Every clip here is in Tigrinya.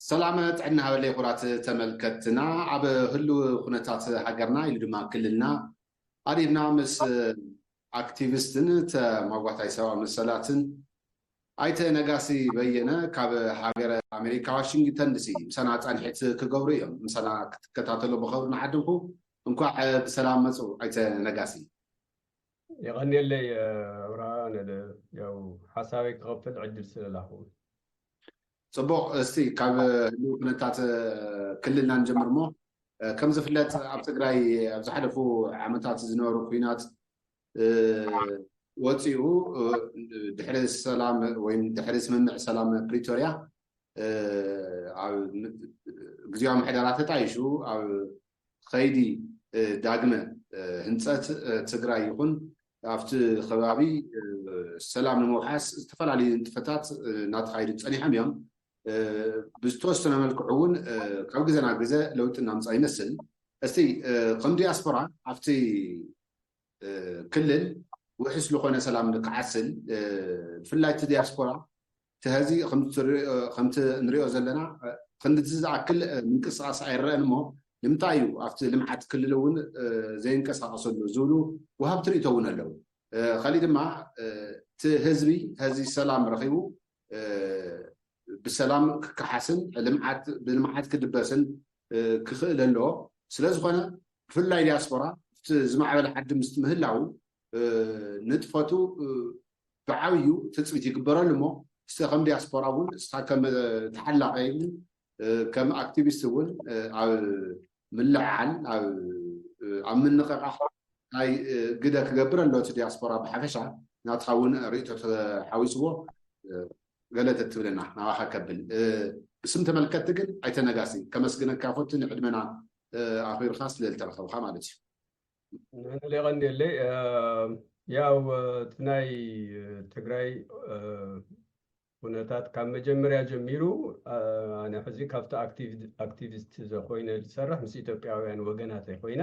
ሰላም ጥዕና ሃበለይ ክቡራት ተመልከትና። ኣብ ህልው ኩነታት ሃገርና ኢሉ ድማ ክልልና ኣሪብና ምስ ኣክቲቪስትን ተማጓታይ ሰብኣዊ መሰላትን ኣይተ ነጋሲ በየነ ካብ ሃገረ ኣሜሪካ ዋሽንግተን ዲሲ ምሳና ጻንሒት ክገብሩ እዮም። ምሳና ክትከታተሉ ብኽብሪ ንዓድምኩ። እንኳዕ ብሰላም መጹ ኣይተ ነጋሲ። የቐንየለይ ኣብርሃ፣ ነደ ያው ሓሳበይ ክኸፍል ዕድል ስለላኹ። ጽቡቕ፣ እስቲ ካብ ህልው ኩነታት ክልልና ንጀምር እሞ፣ ከም ዝፍለጥ ኣብ ትግራይ ኣብ ዝሓለፉ ዓመታት ዝነበሩ ኩናት ወፂኡ ድሕሪ ሰላም ወይ ድሕሪ ስምምዕ ሰላም ፕሪቶርያ ኣብ ግዜያዊ ምሕደራ ተጣይሹ ኣብ ከይዲ ዳግመ ህንፀት ትግራይ ይኹን ኣብቲ ከባቢ ሰላም ንምውሓስ ዝተፈላለዩ ንጥፈታት እናተኻየዱ ፀኒሖም እዮም። ብዝተወሰነ መልክዑ እውን ካብ ግዜ ናብ ግዜ ለውጢ እናምፃ ይመስል። እስቲ ከም ዲያስፖራ ኣብቲ ክልል ውሕስ ዝኾነ ሰላም ክዓስል ብፍላይ እቲ ዲያስፖራ እቲ ሀዚ ከምቲ ንሪኦ ዘለና ክንድዚ ዝኣክል ምንቅስቃስ ኣይረአን እሞ ንምንታይ እዩ ኣብቲ ልምዓት ክልል እውን ዘይንቀሳቀሰሉ ዝብሉ ወሃብቲ ርእቶ እውን ኣለዉ። ካሊእ ድማ እቲ ህዝቢ ሀዚ ሰላም ረኺቡ ብሰላም ክከሓስን ልምዓት ብልምዓት ክድበስን ክኽእል ኣለዎ። ስለዝኾነ ብፍላይ ዲያስፖራ እቲ ዝማዕበለ ዓዲ ምስ ምህላው ንጥፈቱ ብዓብዩ ትፅቢት ይግበረሉ እሞ እስተ ከም ዲያስፖራ እውን እስታ ከም ተሓላቂ እውን ከም ኣክቲቪስት እውን ኣብ ምልዕዓል ኣብ ምንቕቓሕ ናይ ግደ ክገብር ኣሎ እቲ ዲያስፖራ ብሓፈሻ ናትኻ እውን ርእቶ ተሓዊስዎ ገለ ተትብለና ናባኻ ከብል ብስም ተመልከትቲ ግን ኣይተነጋሲ ከመስግነካ ፈቱ ንዕድመና ኣኺርካ ስለ ዝተረኸብካ ማለት እዩ። ንሕና ሌቐንየለይ ያው እቲ ናይ ትግራይ ኩነታት ካብ መጀመርያ ጀሚሩ ኣነ ሕዚ ካብቲ ኣክቲቪስት ኮይነ ዝሰርሕ ምስ ኢትዮጵያውያን ወገናተይ ኮይነ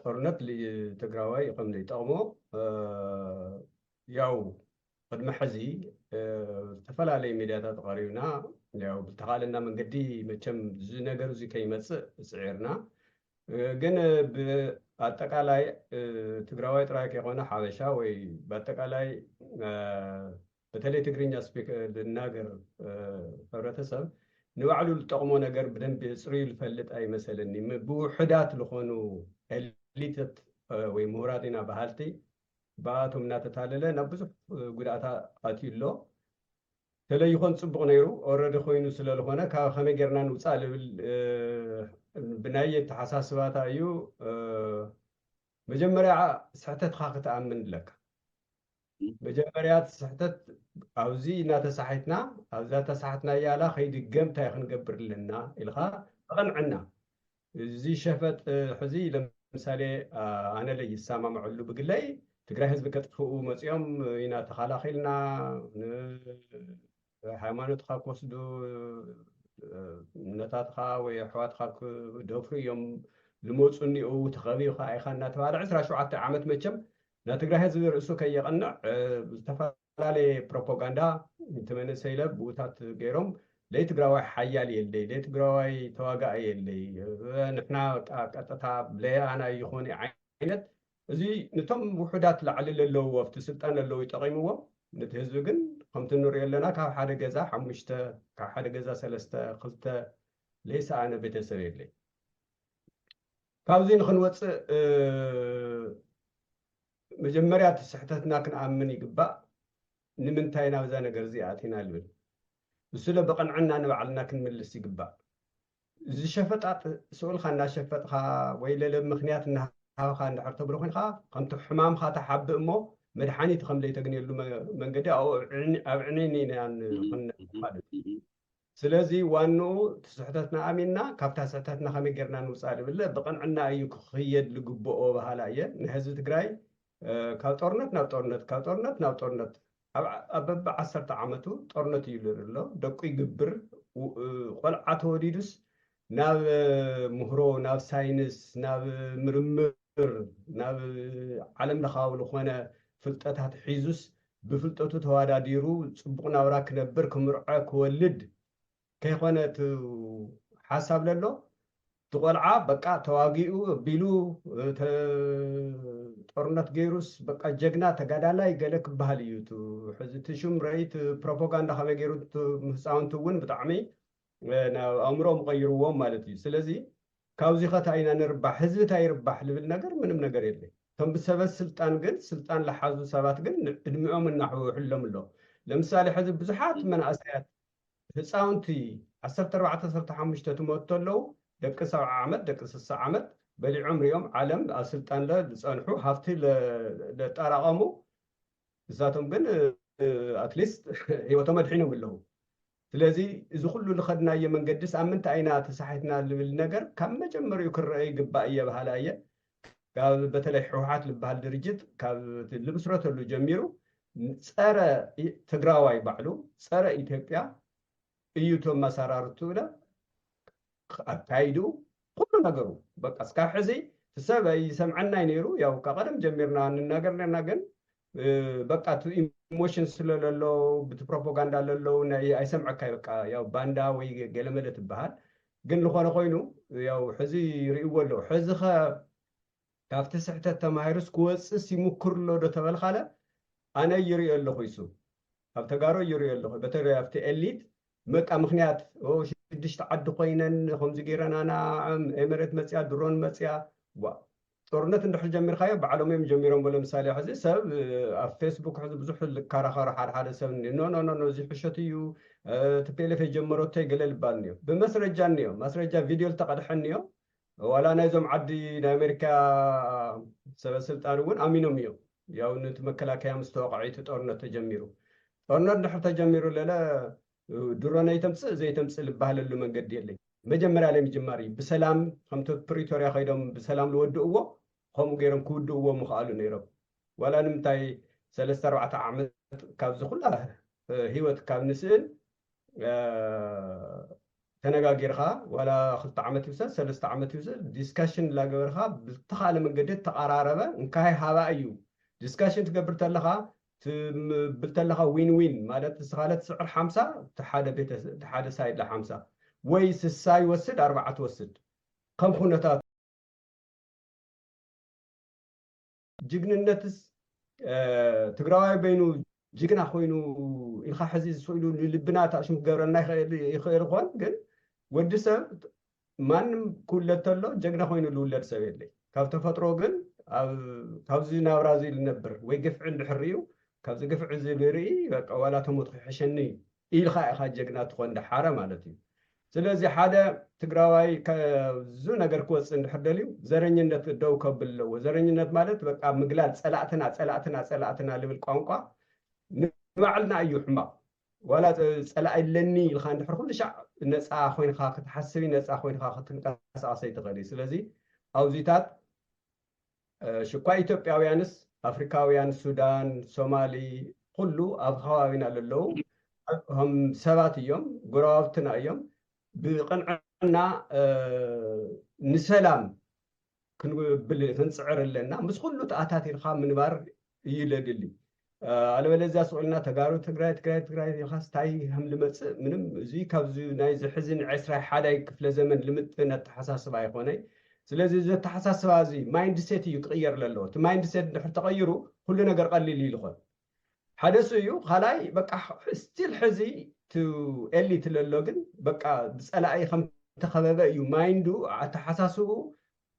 ጦርነት ትግራዋይ ከም ዘይጠቕሞ ያው ቅድሚ ሕዚ ዝተፈላለዩ ሚድያታት ቀሪብና ያው ብተኻለና መንገዲ መቸም እዚ ነገር እዚ ከይመፅእ ፅዒርና ግን ብኣጠቃላይ ትግራዋይ ጥራይ ከይኮነ ሓበሻ ወይ ብኣጠቃላይ በተለይ ትግርኛ ስፒክ ልናገር ሕብረተሰብ ንባዕሉ ዝጠቕሞ ነገር ብደንቢ እፅርዩ ዝፈልጥ ኣይመሰለኒ። ብውሕዳት ዝኾኑ ኤሊትት ወይ ምሁራት ኢና በሃልቲ ብኣቶም እናተታለለ ናብ ብዙሕ ጉድኣት ኣትዩ ኣሎ። ተለይኾን ፅቡቕ ነይሩ ኦረዲ ኮይኑ ስለዝኾነ ካብ ከመይ ጌርና ንውፃእ ልብል ብናይ ኣተሓሳስባታ እዩ። መጀመርያ ስሕተትኻ ክትኣምን ኣለካ። መጀመርያ እቲ ስሕተት ኣብዚ እናተሳሒትና ኣብዛ ተሳሕትና ያላ ከይድገም እንታይ ክንገብር ኣለና ኢልካ ተቐንዕና። እዚ ሸፈጥ ሕዚ ለምሳሌ ኣነ ለይሰማምዐሉ ብግለይ ትግራይ ህዝቢ ከጥፍኡ መፂኦም ኢና ተኻላኺልና ሃይማኖትካ ክወስዱ እምነታትካ ወይ ኣሕዋትካ ክደፍሩ እዮም ዝመፁ እኒኡ ተኸቢብካ ኢኻ እናተባሃለ ዕስራ ሸውዓተ ዓመት መቸም ናይ ትግራይ ህዝቢ ርእሱ ከየቐንዕ ዝተፈላለየ ፕሮፓጋንዳ እቲ መንእሰይ ኢለ ብኡታት ገይሮም ለይ ትግራዋይ ሓያል የለይ ለይ ትግራዋይ ተዋጋኢ የለይ ንሕና ቀጥታ ለያና ይኾን ዓይነት እዚ ነቶም ውሑዳት ላዕሊ ለለዉ ኣብቲ ስልጣን ለለዉ ይጠቒምዎም ነቲ ህዝቢ ግን ከምቲ ንሪኦ ኣለና ካብ ሓደ ገዛ ሓሙሽተ ካብ ሓደ ገዛ ሰለስተ ክልተ ለይሰኣነ ቤተሰብ የለይ ካብዚ ንክንወፅእ መጀመርያ እቲ ስሕተትና ክንኣምን ይግባእ ንምንታይ ናብዛ ነገር እዚ ኣቲና ልብል እሱለ ብቕንዕና ንባዕልና ክንምልስ ይግባእ ዝሸፈጣት ስኡልካ እናሸፈጥካ ወይ ለለ ምክንያት እናሃብካ እንድሕር ተብሎ ኮይንካ ከምቲ ሕማምካ ተሓብእ እሞ መድሓኒት ከም ዘይተግንየሉ መንገዲ ኣብኡ ኣብ ዕኒኒ ኢና ንኾን ማለት እዩ ስለዚ ዋንኡ እቲ ስሕተትና ኣሚንና ካብታ ስሕተትና ከመይ ጌርና ንውፃእ ዝብለ ብቕንዕና እዩ ክኽየድ ዝግብኦ በሃላ እየ ንህዝቢ ትግራይ ካብ ጦርነት ናብ ጦርነት ካብ ጦርነት ናብ ጦርነት ኣብ በቢ ዓሰርተ ዓመቱ ጦርነት እዩ ዝርኢ ኣሎ ደቁ ይግብር ቆልዓ ተወሊዱስ ናብ ምህሮ ናብ ሳይንስ ናብ ምርምር ናብ ዓለም ለኻዊ ዝኾነ ፍልጠታት ሒዙስ ብፍልጠቱ ተዋዳዲሩ ፅቡቕ ናብራ ክነብር ክምርዖ ክወልድ ከይኮነ እቲ ሓሳብ ለሎ፣ እቲ ቆልዓ በቃ ተዋጊኡ ቢሉ፣ ተ-፣ ጦርነት ገይሩስ በቃ ጀግና ተጋዳላይ ገለ ክበሃል እዩ። እቲ ሕዚ እቲ ሽም ረኢ፣ እቲ ፕሮፓጋንዳ ከመይ ገይሩ እቲ ህፃውንቲ እውን ብጣዕሚ፣ እ፣ ናብ ኣእምሮኦም ቀይርዎም ማለት እዩ። ስለዚ ካብዚ ኸ እንታይ ኢና ንርባሕ፣ ህዝቢ እንታይ ይርባሕ ልብል ነገር ምንም ነገር የለይ። እቶም ብሰበ ስልጣን ግን፣ ስልጣን ለሓዙ ሰባት ግን ዕድሚኦም እናሕውሕሎም ኣሎ። ለምሳሌ ሕዚ ብዙሓት መናእሰያት ህፃውንቲ ዓሰርተ ኣርባዕተ ዓሰርተ ሓሙሽተ ትሞቱ ኣለዉ። ደቂ ሰብዓ ዓመት፣ ደቂ ስሳ ዓመት በሊዖም ሪኦም ዓለም ኣብ ስልጣን ለ-፣ ዝፀንሑ፣ ሃፍቲ ለ-፣ ለጣራቐሙ፣ ንሳቶም ግን፣ እ፣ ኣትሊስት ህይወቶም ኣድሒኖም ኣለዉ። ስለዚ እዚ ኩሉ ዝኸድናዮ መንገድስ ኣብ ምንታይ ኢና ተሳሒትና ዝብል ነገር ካብ መጀመሪኡ ክረአ ይግባእ እየ በሃላ እየ። ካብ በተለይ ህወሓት ዝበሃል ድርጅት ካብ እቲ ልምስረተሉ ጀሚሩ ጸረ ኢ-፣ ትግራዋይ ባዕሉ ጸረ ኢትዮጵያ እዩ። እቶም ኣሰራርትኡ ለ ኣካይድኡ ኩሉ ነገሩ በቃ እስካብ ሕዚ እቲ ሰብ ኣይሰምዐናይ ነይሩ። ያው ካብ ቀደም ጀሚርና ንናገር ነርና፣ ግን፣ እ፣ በቃ እቲ ኢሞሽን ስለ ለሎ፣ ብቲ ፕሮፓጋንዳ ለሎ ናይ ኣይሰምዐካይ በቃ ያው ባንዳ ወይ ገለመለ ትበሃል። ግን ዝኾነ ኮይኑ ያው ሕዚ ይርእይዎ ኣለዉ። ሕዚ ኸ ካብቲ ስሕተት ተማሂሩስ ክወፅእስ ይምኩር ኣሎ ዶ ተበልካለ? ኣነ ይርእዮ ኣለኹ ይሱ። ኣብ ተጋሩ ይርእዮ ኣለኹ። በተለይ ኣብቲ ኤሊት በቃ ምኽንያት፣ ኦ፣ ሽዱሽተ ዓዲ ኮይነን ከምዚ ገይረን ኣና፣ ኤመሬት መፅያ፣ ድሮን መፅያ። ዋ፣ ጦርነት እንድሕር ጀሚርካዮ ባዕሎም እዮም ጀሚሮም። ለምሳሌ ሕዚ ሰብ፣ እ፣ ኣብ ፌስቡክ ሕዚ ብዙሕ ልከራኸሩ ሓደ ሓደ ሰብ እኒ፣ ኖ፣ ኖ፣ ኖ፣ ኖ፣ እዚ ሕሸት እዩ፣ እ፣ ቲ ፒ ኤል ኤፍ የጀመረቶ ገለ ልባል እኒኦ። ብመስረጃ እኒኦ፣ ማስረጃ ቪድዮ ልተቐድሐ እኒኦ። ዋላ ናይዞም ዓዲ ናይ ኣሜሪካ ሰበ ስልጣን እውን ኣሚኖም እዮም። ያው ነቲ መከላከያ ምስ ተወቕዐ እቲ ጦርነት ተጀሚሩ። ጦርነት እንድሕር ተጀሚሩ ለለ ድሮን ኣይተምፅእ ዘይተምፅእ ልበሃለሉ መንገዲ የለይ። መጀመርያ ናይ ምጅማር እዩ። ብሰላም ከምቲ ፕሪቶርያ ከይዶም ብሰላም ዝወድእዎ ከምኡ ገይሮም ክውድእዎ ምኽኣሉ ነይሮም። ዋላ ንምንታይ ሰለስተ ኣርባዕተ ዓመት ካብዚ ኩላ፣ እ፣ ህይወት ካብ ንስእን፣ እ፣ ተነጋጊርካ ዋላ ክልተ ዓመት ይውሰድ ሰለስተ ዓመት ይውሰድ ዲስካሽን እናገበርካ ብዝተኻለ መንገዲ ተቐራረበ እንካይ ሃባ እዩ። ዲስካሽን ትገብር ተለኻ ትብል ተለኻ ዊን ዊን ማለት ንስኻ ለትስዕር ሓምሳ እቲ ሓደ ቤተ-፣ እቲ ሓደ ሳይድ ለ ሓምሳ ወይ ስሳ ይወስድ ኣርባዓ ትወስድ ከም ኩነታቱ። ጅግንነትስ፣ እ፣ ትግራዋይ በይኑ ጅግና ኮይኑ ኢልካ ሕዚ ስኢሉ ንልብና ታእሽም ክገብረና ይኽእል፣ ይኽእል ይኾን? ግን ወዲ ሰብ ማንም ክውለድ ተሎ ጀግና ኮይኑ ዝውለድ ሰብ የለይ። ካብ ተፈጥሮ ግን ኣብ፣ ካብዚ ናብራ እዚ ልነብር ወይ ግፍዒ እንድሕር ርእዩ፣ ካብዚ ግፍዒ እዚ ልርኢ፣ በቃ ዋላ ተሞት ክሕሸኒ ኢልካ ኢኻ ጀግና ትኾን ደሓረ ማለት እዩ። ስለዚ ሓደ ትግራዋይ ከብዙ ነገር ክወፅእ እንድሕር ደልዩ ዘረኝነት ደው ከብል ኣለዎ። ዘረኝነት ማለት በቃ ምግላል፣ ጸላእትና፣ ጸላእትና፣ ጸላእትና ልብል ቋንቋ ንባዕልና እዩ ሕማቕ። ዋላ ጸ-፣ ጸላኢ ኣለኒ ኢልካ እንድሕር ኩሉ ሻዕ ነፃ ኮይንካ ክትሓስብ፣ ነፃ ኮይንካ ክትንቀሳቐስ ኣይትኽእል እዩ። ስለዚ ኣብዚታት፣ እ፣ ሽኳ ኢትዮጵያውያንስ፣ ኣፍሪካውያን፣ ሱዳን፣ ሶማሊ፣ ኩሉ ኣብ ከባቢና ለለዉ፣ ከም ሰባት እዮም፣ ጎረባብትና እዮም። ብቕንዕና፣ እ፣ ንሰላም ክንብል፣ ክንጽዕር ኣለና። ምስ ኩሉ ተኣታቲርካ ምንባር እዩ ለድሊ። እ፣ ኣለበለዚያ ስቕ ኢልና ተጋሩ ትግራይ፣ ትግራይ፣ ትግራይ ኢልካስ ታይ ከም ልመጽእ ምንም፣ እዚ ካብዚ ናይዚ ሕዚ ንዕስራይ ሓዳይ ክፍለ ዘመን ልምጥን ኣተሓሳስባ ኣይኮነይ። ስለዚ እዚ ኣተሓሳስባ እዚ ማይንድ ሴት እዩ ክቕየር ለለዎ። እቲ ማይንድ ሴት እንድሕር ተቐይሩ ኩሉ ነገር ቀሊል እዩ ዝኾን። ሓደ እሱ እዩ። ካልኣይ በቃ ስቲል ሕዚ ቱ ኤሊት ለሎ ግን በቃ ብጸላኢ ከም ተኸበበ እዩ ማይንዱ፣ ኣተሓሳስቡ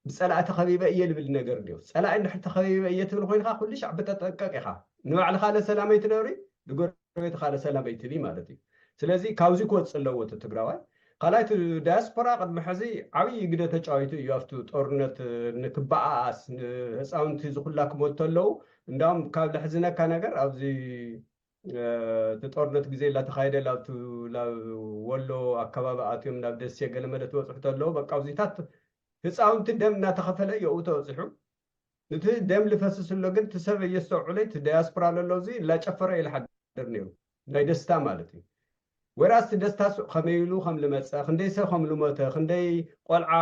ብጸላኢ ተኸቢበ እየ ልብል ነገር እንዲዮ። ጸላኢ እንድሕር ተኸቢበ እየ ትብል ኮይንካ ኩሉ ሻዕ ብተጠንቀቅ ኢኻ። ንባዕልኻ ለሰላም ኣይትነብሪ፣ ንጎረቤትኻ ለሰላም ኣይትብሊ ማለት እዩ። ስለዚ ካብዚ ክወፅእ ኣለዎ እቲ ትግራዋይ። ካልኣይ እቲ ዳያስፖራ ቅድሚ ሕዚ ዓብዪ ግደ ተጫዊቱ እዩ ኣብቲ ጦርነት ንክበኣኣስ፣ ንህፃውንቲ ዝኩላ ክሞቱ ኣለዉ። እንዳውም ካብ ለሕዝነካ ነገር ኣብዚ፣ እ፣ እቲ ጦርነት ግዜ ላተኻየደ ላብቲ፣ ላብ ወሎ ኣከባቢ ኣትዮም ናብ ደሴ ገለመለ ትበፅሑ ተለዉ። በቃ ኣብዚታት ህፃውንቲ ደም እናተኸፈለ የኡ ተበፂሑ። እቲ ደም ልፈስስ ኣሎ ግን እቲ ሰብ የስተውዕለይ፣ እቲ ዳያስፖራ ለሎ እዚ ላጨፈረ እዩ ልሓድር ነይሩ። ናይ ደስታ ማለት እዩ። ወይራስ እቲ ደስታ ሱ-፣ ከመይ ኢሉ ከም ልመፀ፣ ክንደይ ሰብ ከም ልሞተ፣ ክንደይ ቆልዓ፣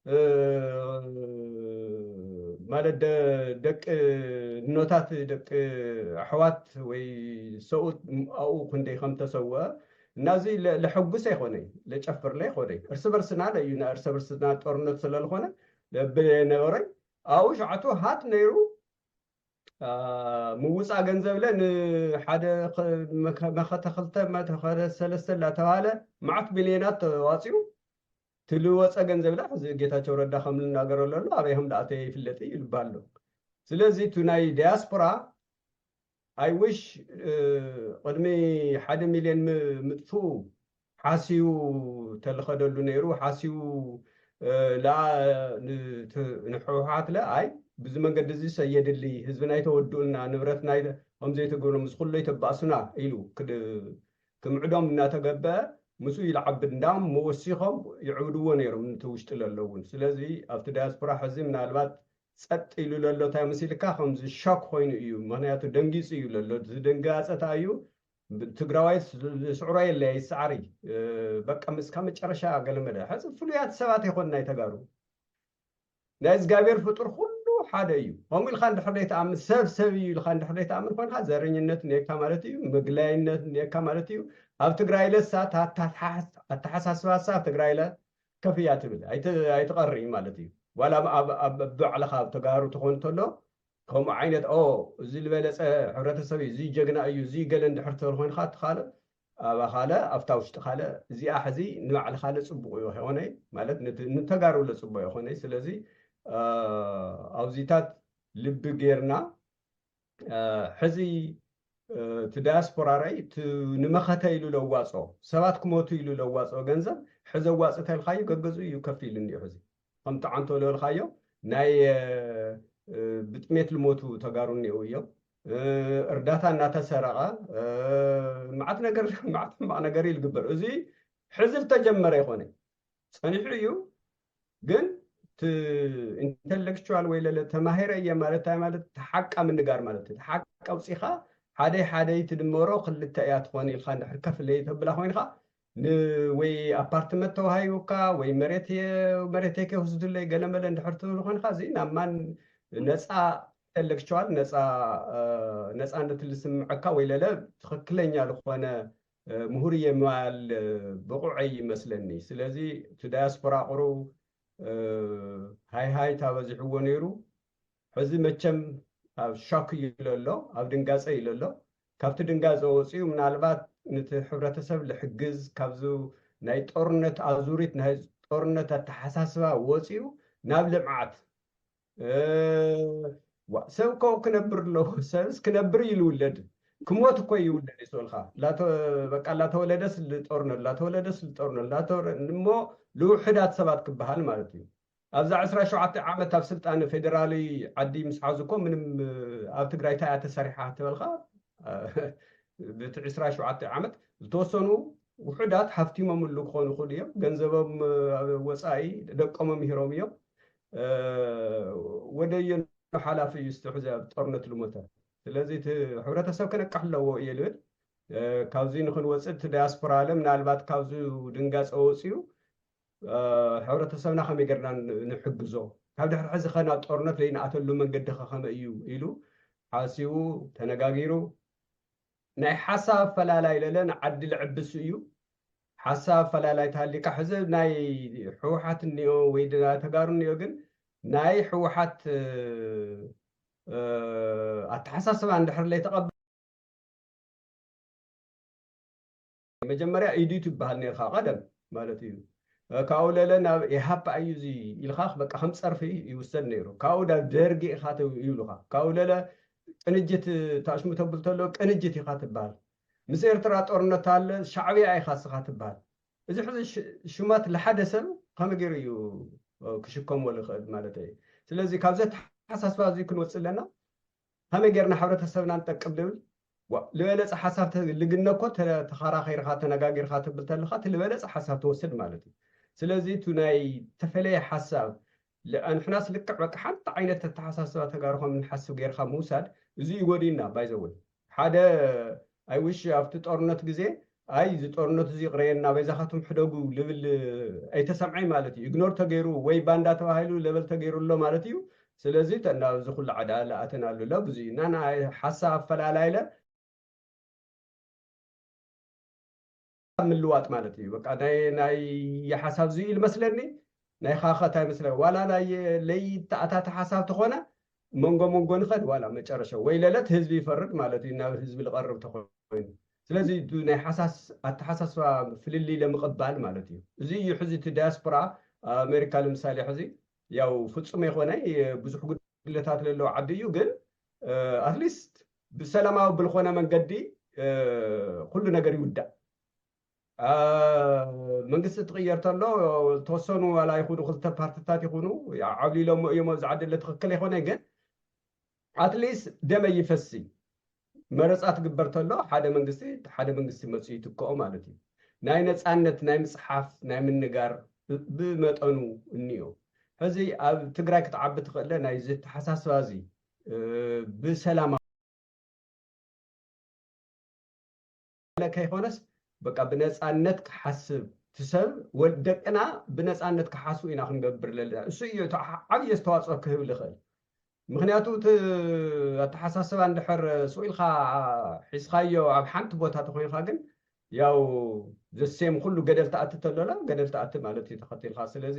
እ፣ ማለት ደ-፣ ደቂ እኖታት፣ ደቂ ኣሕዋት ወይ ሰብኡት ኣብኡ ክንደይ ከም ተሰወአ፣ እናዚ ለሐጉስ ኣይኮነይ፣ ለጨፍር ላይ ኮነይ፣ እርስ በርስና ለእዩና፣ እርስ በርስና ጦርነት ስለልኾነ ለብል ነበረኝ። ኣብኡ ሸዓቱ ሃት ነይሩ። ምውፃእ ገንዘብ ለ ንሓደ መኸተ ክልተ መኸተ ሰለስተ እናተባሃለ መዓት ሚልዮናት ተዋፂኡ። ትልወፀ ገንዘብ ላ ሕዚ ጌታቸው ረዳ ከም ልናገረሉ ኣሎ፣ ኣበይ ከም ደኣተየ ይፍለጥ እዩ ይልባል ኣሎ። ስለዚ እቲ ናይ ዲያስፖራ ኣይ ዊሽ ቅድሚ ሓደ ሚልዮን ምጥፍኡ ሓስዩ ተልኸደሉ ነይሩ። ሓስዩ ንሕወሓት ለ ኣይ ብዚ መንገዲ እዚ ሰየድሊ ህዝብና ኣይተወድኡልና፣ ንብረትና ከምዘይትገብሩ ምስ ኩሎ ይተባእሱና ኢሉ ክምዕዶም እናተገበአ ምስኡ ይልዓብድ እንዳም መወሲኾም ይዕብድዎ ነይሮም። ነቲ ውሽጢ ለለውን ስለዚ ኣብቲ ዳያስፖራ ሕዚ ምናልባት ጸጥ ኢሉ ለሎ እንታይ መሲልካ ከምዚ ሾክ ኮይኑ እዩ። ምክንያቱ ደንጊጹ እዩ ለሎ። ዝደንጋጸታ እዩ። ትግራዋይ ስዕሮ የለ ይሰዓሪ በቃ እስካ መጨረሻ ገለመለ ሕዚ ፍሉያት ሰባት ይኮን ናይ ተጋሩ ናይ እግዚኣብሔር ፍጡር ኩሉ ሓደ እዩ። ከምኡ ኢልካ እንድሕር ዘይትኣምን ሰብ ሰብ እዩ ኢልካ እንድሕር ዘይትኣምን ኮንካ ዘረኝነት ነካ ማለት እዩ፣ ምግላይነት ነካ ማለት እዩ። ኣብ ትግራይ ለሳ ኣተሓሳስባሳ ኣብ ትግራይ ለ ከፍ እያ ትብል ኣይትቐሪ ማለት እዩ። ዋላ ኣብ ባዕልኻ ኣብ ተጋሩ ትኾን እንተሎ ከምኡ ዓይነት ኦ እዚ ዝበለፀ ሕብረተሰብ እዩ፣ እዚ ጀግና እዩ፣ እዚ ገለ እንድሕር ትብል ኮይንካ ትኻልእ ኣብ ካለ ኣብታ ውሽጢ ካለ እዚኣ ሕዚ ንባዕሊ ካለ ፅቡቅ ይኮነይ ማለት ንተጋሩ ለፅቡቅ ይኮነይ። ስለዚ ኣብዚታት ልቢ ጌርና ሕዚ እቲ ዳያስፖራ ራይ ንመኸተ ኢሉ ለዋፅኦ ሰባት ክሞቱ ኢሉ ለዋፅኦ ገንዘብ ሕዚ ኣዋፅ ተልካዩ ገገዙ እዩ ከፍ ኢሉ እኒኦ። ሕዚ ከምቲ ዓንቶ ለበልካዮ ናይ ብጥሜት ልሞቱ ተጋሩ እኒኦ እዮም። እርዳታ እናተሰረቐ መዓት ነገር መዓት ሕማቕ ነገር እዩ ልግበር። እዚ ሕዚ ዝተጀመረ ይኮነ ፀኒሑ እዩ። ግን ኢንተሌክቹዋል ወይ ለለ ተማሂረ እየ ማለት እንታይ ማለት ሓቃ ምንጋር ማለት እዩ። ሓቃ ኣውፂኻ ሓደይ ሓደይ ትድመሮ ክልተ እያ ትኾን ኢልካ እንድሕር ከፍለይ ተብላ ኮይንካ ወይ ኣፓርትመንት ተዋሂቡካ ወይ መሬት መሬተይ ከይወስድለይ ገለመለ እንድሕር ትብል ኮይንካ እዚ ናብ ማን ነፃ ኢንተሌክቹዋል ነፃነት ልስምዐካ ወይ ለለ ትኽክለኛ ዝኾነ ምሁር የማል ብቑዐይ ይመስለኒ። ስለዚ እቲ ዳያስፖራ ቁሩ ሃይሃይታ በዚሕዎ ነይሩ። ሕዚ መቸም ኣብ ሻክ እዩ ለሎ፣ ኣብ ድንጋፀ እዩ ለሎ። ካብቲ ድንጋፀ ወፂኡ ምናልባት ነቲ ሕብረተሰብ ልሕግዝ ካብዚ ናይ ጦርነት ኣዙሪት ናይ ጦርነት ኣተሓሳስባ ወፂኡ ናብ ልምዓት ሰብ ከው ክነብር ኣለዎ። ሰብስ ክነብር እዩ ልውለድ ክሞት እኮ ይውለድ ይስልካ በቃ ላተወለደስ ልጦርነት ላተወለደስ ልጦርነት እሞ ልውሕዳት ሰባት ክበሃል ማለት እዩ። ኣብዛ ዕስራ ሸውዓተ ዓመት ኣብ ስልጣን ፌደራሊ ዓዲ ምስ ሓዙ እኮ ምንም ኣብ ትግራይ እንታይ እያ ተሰሪሓ ተበልካ ብቲ ዕስራ ሸውዓተ ዓመት ዝተወሰኑ ውሑዳት ሃፍቲሞምሉ ክኾኑ ይኽእሉ እዮም። ገንዘቦም ወፃኢ ደቆም ምሂሮም እዮም። ወደዮ ሓላፊ እዩ ዝትሕዘ ኣብ ጦርነት ልሞተ። ስለዚ እቲ ሕብረተሰብ ክነቅሕ ኣለዎ እየ ልብል። ካብዚ ንክንወፅእ እቲ ዳያስፖራ ለ ምናልባት ካብዚ ድንጋፀ ወፅዩ ሕብረተሰብና ከመይ ገርና ንሕግዞ ካብ ድሕሪ ሕዚ ከ ናብ ጦርነት ለይንኣተሉ መንገዲ ከ ከመይ እዩ ኢሉ ሓሲቡ ተነጋጊሩ ናይ ሓሳብ ኣፈላላይ ለለ ንዓዲ ልዕብስ እዩ። ሓሳብ ኣፈላላይ ተሃሊካ ሕዚ ናይ ህወሓት እኒኦ ወይ ተጋሩ እኒኦ ግን ናይ ህወሓት ኣተሓሳስባ እንድሕር ለይተቐበል መጀመርያ ኢዲዩ ትበሃል ነርካ ቀደም ማለት እዩ። ካብኡ ለለ ናብ ኢሃፓ እዩ እዚ ኢልካ በቃ ከም ፀርፊ ይውሰድ ነይሩ። ካብኡ ናብ ደርጊ ኢኻ ይብሉካ። ካብኡ ለለ ቅንጅት ታሽሙ ተብል ተሎ ቅንጅት ኢኻ ትበሃል። ምስ ኤርትራ ጦርነት ኣለ ሻዕብያ ኢኻ ስኻ ትበሃል። እዚ ሕዚ ሽማት ለሓደ ሰብ ከመይ ገይሩ እዩ ክሽከሞ ልኽእል ማለት እዩ። ስለዚ ካብ ዘተሓሳስባ እዚ ክንወፅእ ኣለና። ከመይ ጌርና ሕብረተሰብና ንጠቅም ልብል ልበለፀ ሓሳብ ልግነ እኮ ተኸራኺርካ ተነጋጊርካ ትብል ተለካ እቲ ልበለፀ ሓሳብ ትወስድ ማለት እዩ። ስለዚ እቲ ናይ ተፈለየ ሓሳብ ንሕናስ ልክዕ በቃ ሓንቲ ዓይነት ተተሓሳስባ ተጋሩ ከም ንሓስብ ጌርካ ምውሳድ እዚ ይጎድና ባይዘወይ ሓደ ኣይውሽ ኣብቲ ጦርነት ግዜ ኣይ እዚ ጦርነት እዚ ይቕረየና በይዛኻትኩም ሕደጉ ልብል ኣይተሰምዐይ ማለት እዩ። ኢግኖር ተገይሩ ወይ ባንዳ ተባሂሉ ለበል ተገይሩ ኣሎ ማለት እዩ። ስለዚ ተናዚ ኩሉ ዓዳ ለኣተናሉ ለብዙ እዩ እና ሓሳብ ኣፈላላይለ ምልዋጥ ማለት እዩ። በቃ ናይ ናይ ሓሳብ ዝዩ መስለኒ። ናይ ኻኸት ኣይመስለ ዋላ ናይ ለይተኣታተ ሓሳብ ተኾነ መንጎ መንጎ ንኸድ ዋላ መጨረሻ ወይ ለለት ህዝቢ ይፈርድ ማለት እዩ፣ ናብ ህዝቢ ልቐርብ ተኾይኑ። ስለዚ ናይ ሓሳስ ኣተሓሳስባ ፍልልይ ለምቕባል ማለት እዩ። እዚ እዩ ሕዚ እቲ ዳያስፖራ ኣሜሪካ ለምሳሌ ሕዚ ያው ፍጹም የኾነ ብዙሕ ጉድለታት ለለዎ ዓዲ እዩ፣ ግን ኣትሊስት ብሰላማዊ ብልኾነ መንገዲ ኩሉ ነገር ይውዳእ። መንግስቲ ትቕየር ተሎ ተወሰኑ ዋላ ይኹኑ ክልተ ፓርትታት ይኹኑ ዓብሊሎሞ እዮም ኣብዚ ዓዲ ትኽክል ኣይኮነ፣ ግን ኣትሊስት ደመ ይፈሲ መረፃ ትግበር ተሎ ሓደ መንግስቲ ሓደ መንግስቲ መፅኡ ይትክኦ ማለት እዩ። ናይ ነፃነት ናይ ምፅሓፍ ናይ ምንጋር ብመጠኑ እኒኦ። ሕዚ ኣብ ትግራይ ክትዓቢ ትኽእለ ናይ ዝተሓሳስባ እዚ ብሰላማ ከይኮነስ በቃ ብነፃነት ክሓስብ ትሰብ ወደቅና ብነፃነት ክሓስቡ ኢና ክንገብር ለለ እሱ እዩ ዓብዪ ኣስተዋፅኦ ክህብ ልኽእል። ምክንያቱ እቲ ኣተሓሳስባ እንድሕር ስኢልካ ሒዝካዮ ኣብ ሓንቲ ቦታ ተኮይንካ ግን ያው ዘሴም ኩሉ ገደል ተኣቲ ተሎላ ገደል ተኣቲ ማለት እዩ ተኸቲልካ። ስለዚ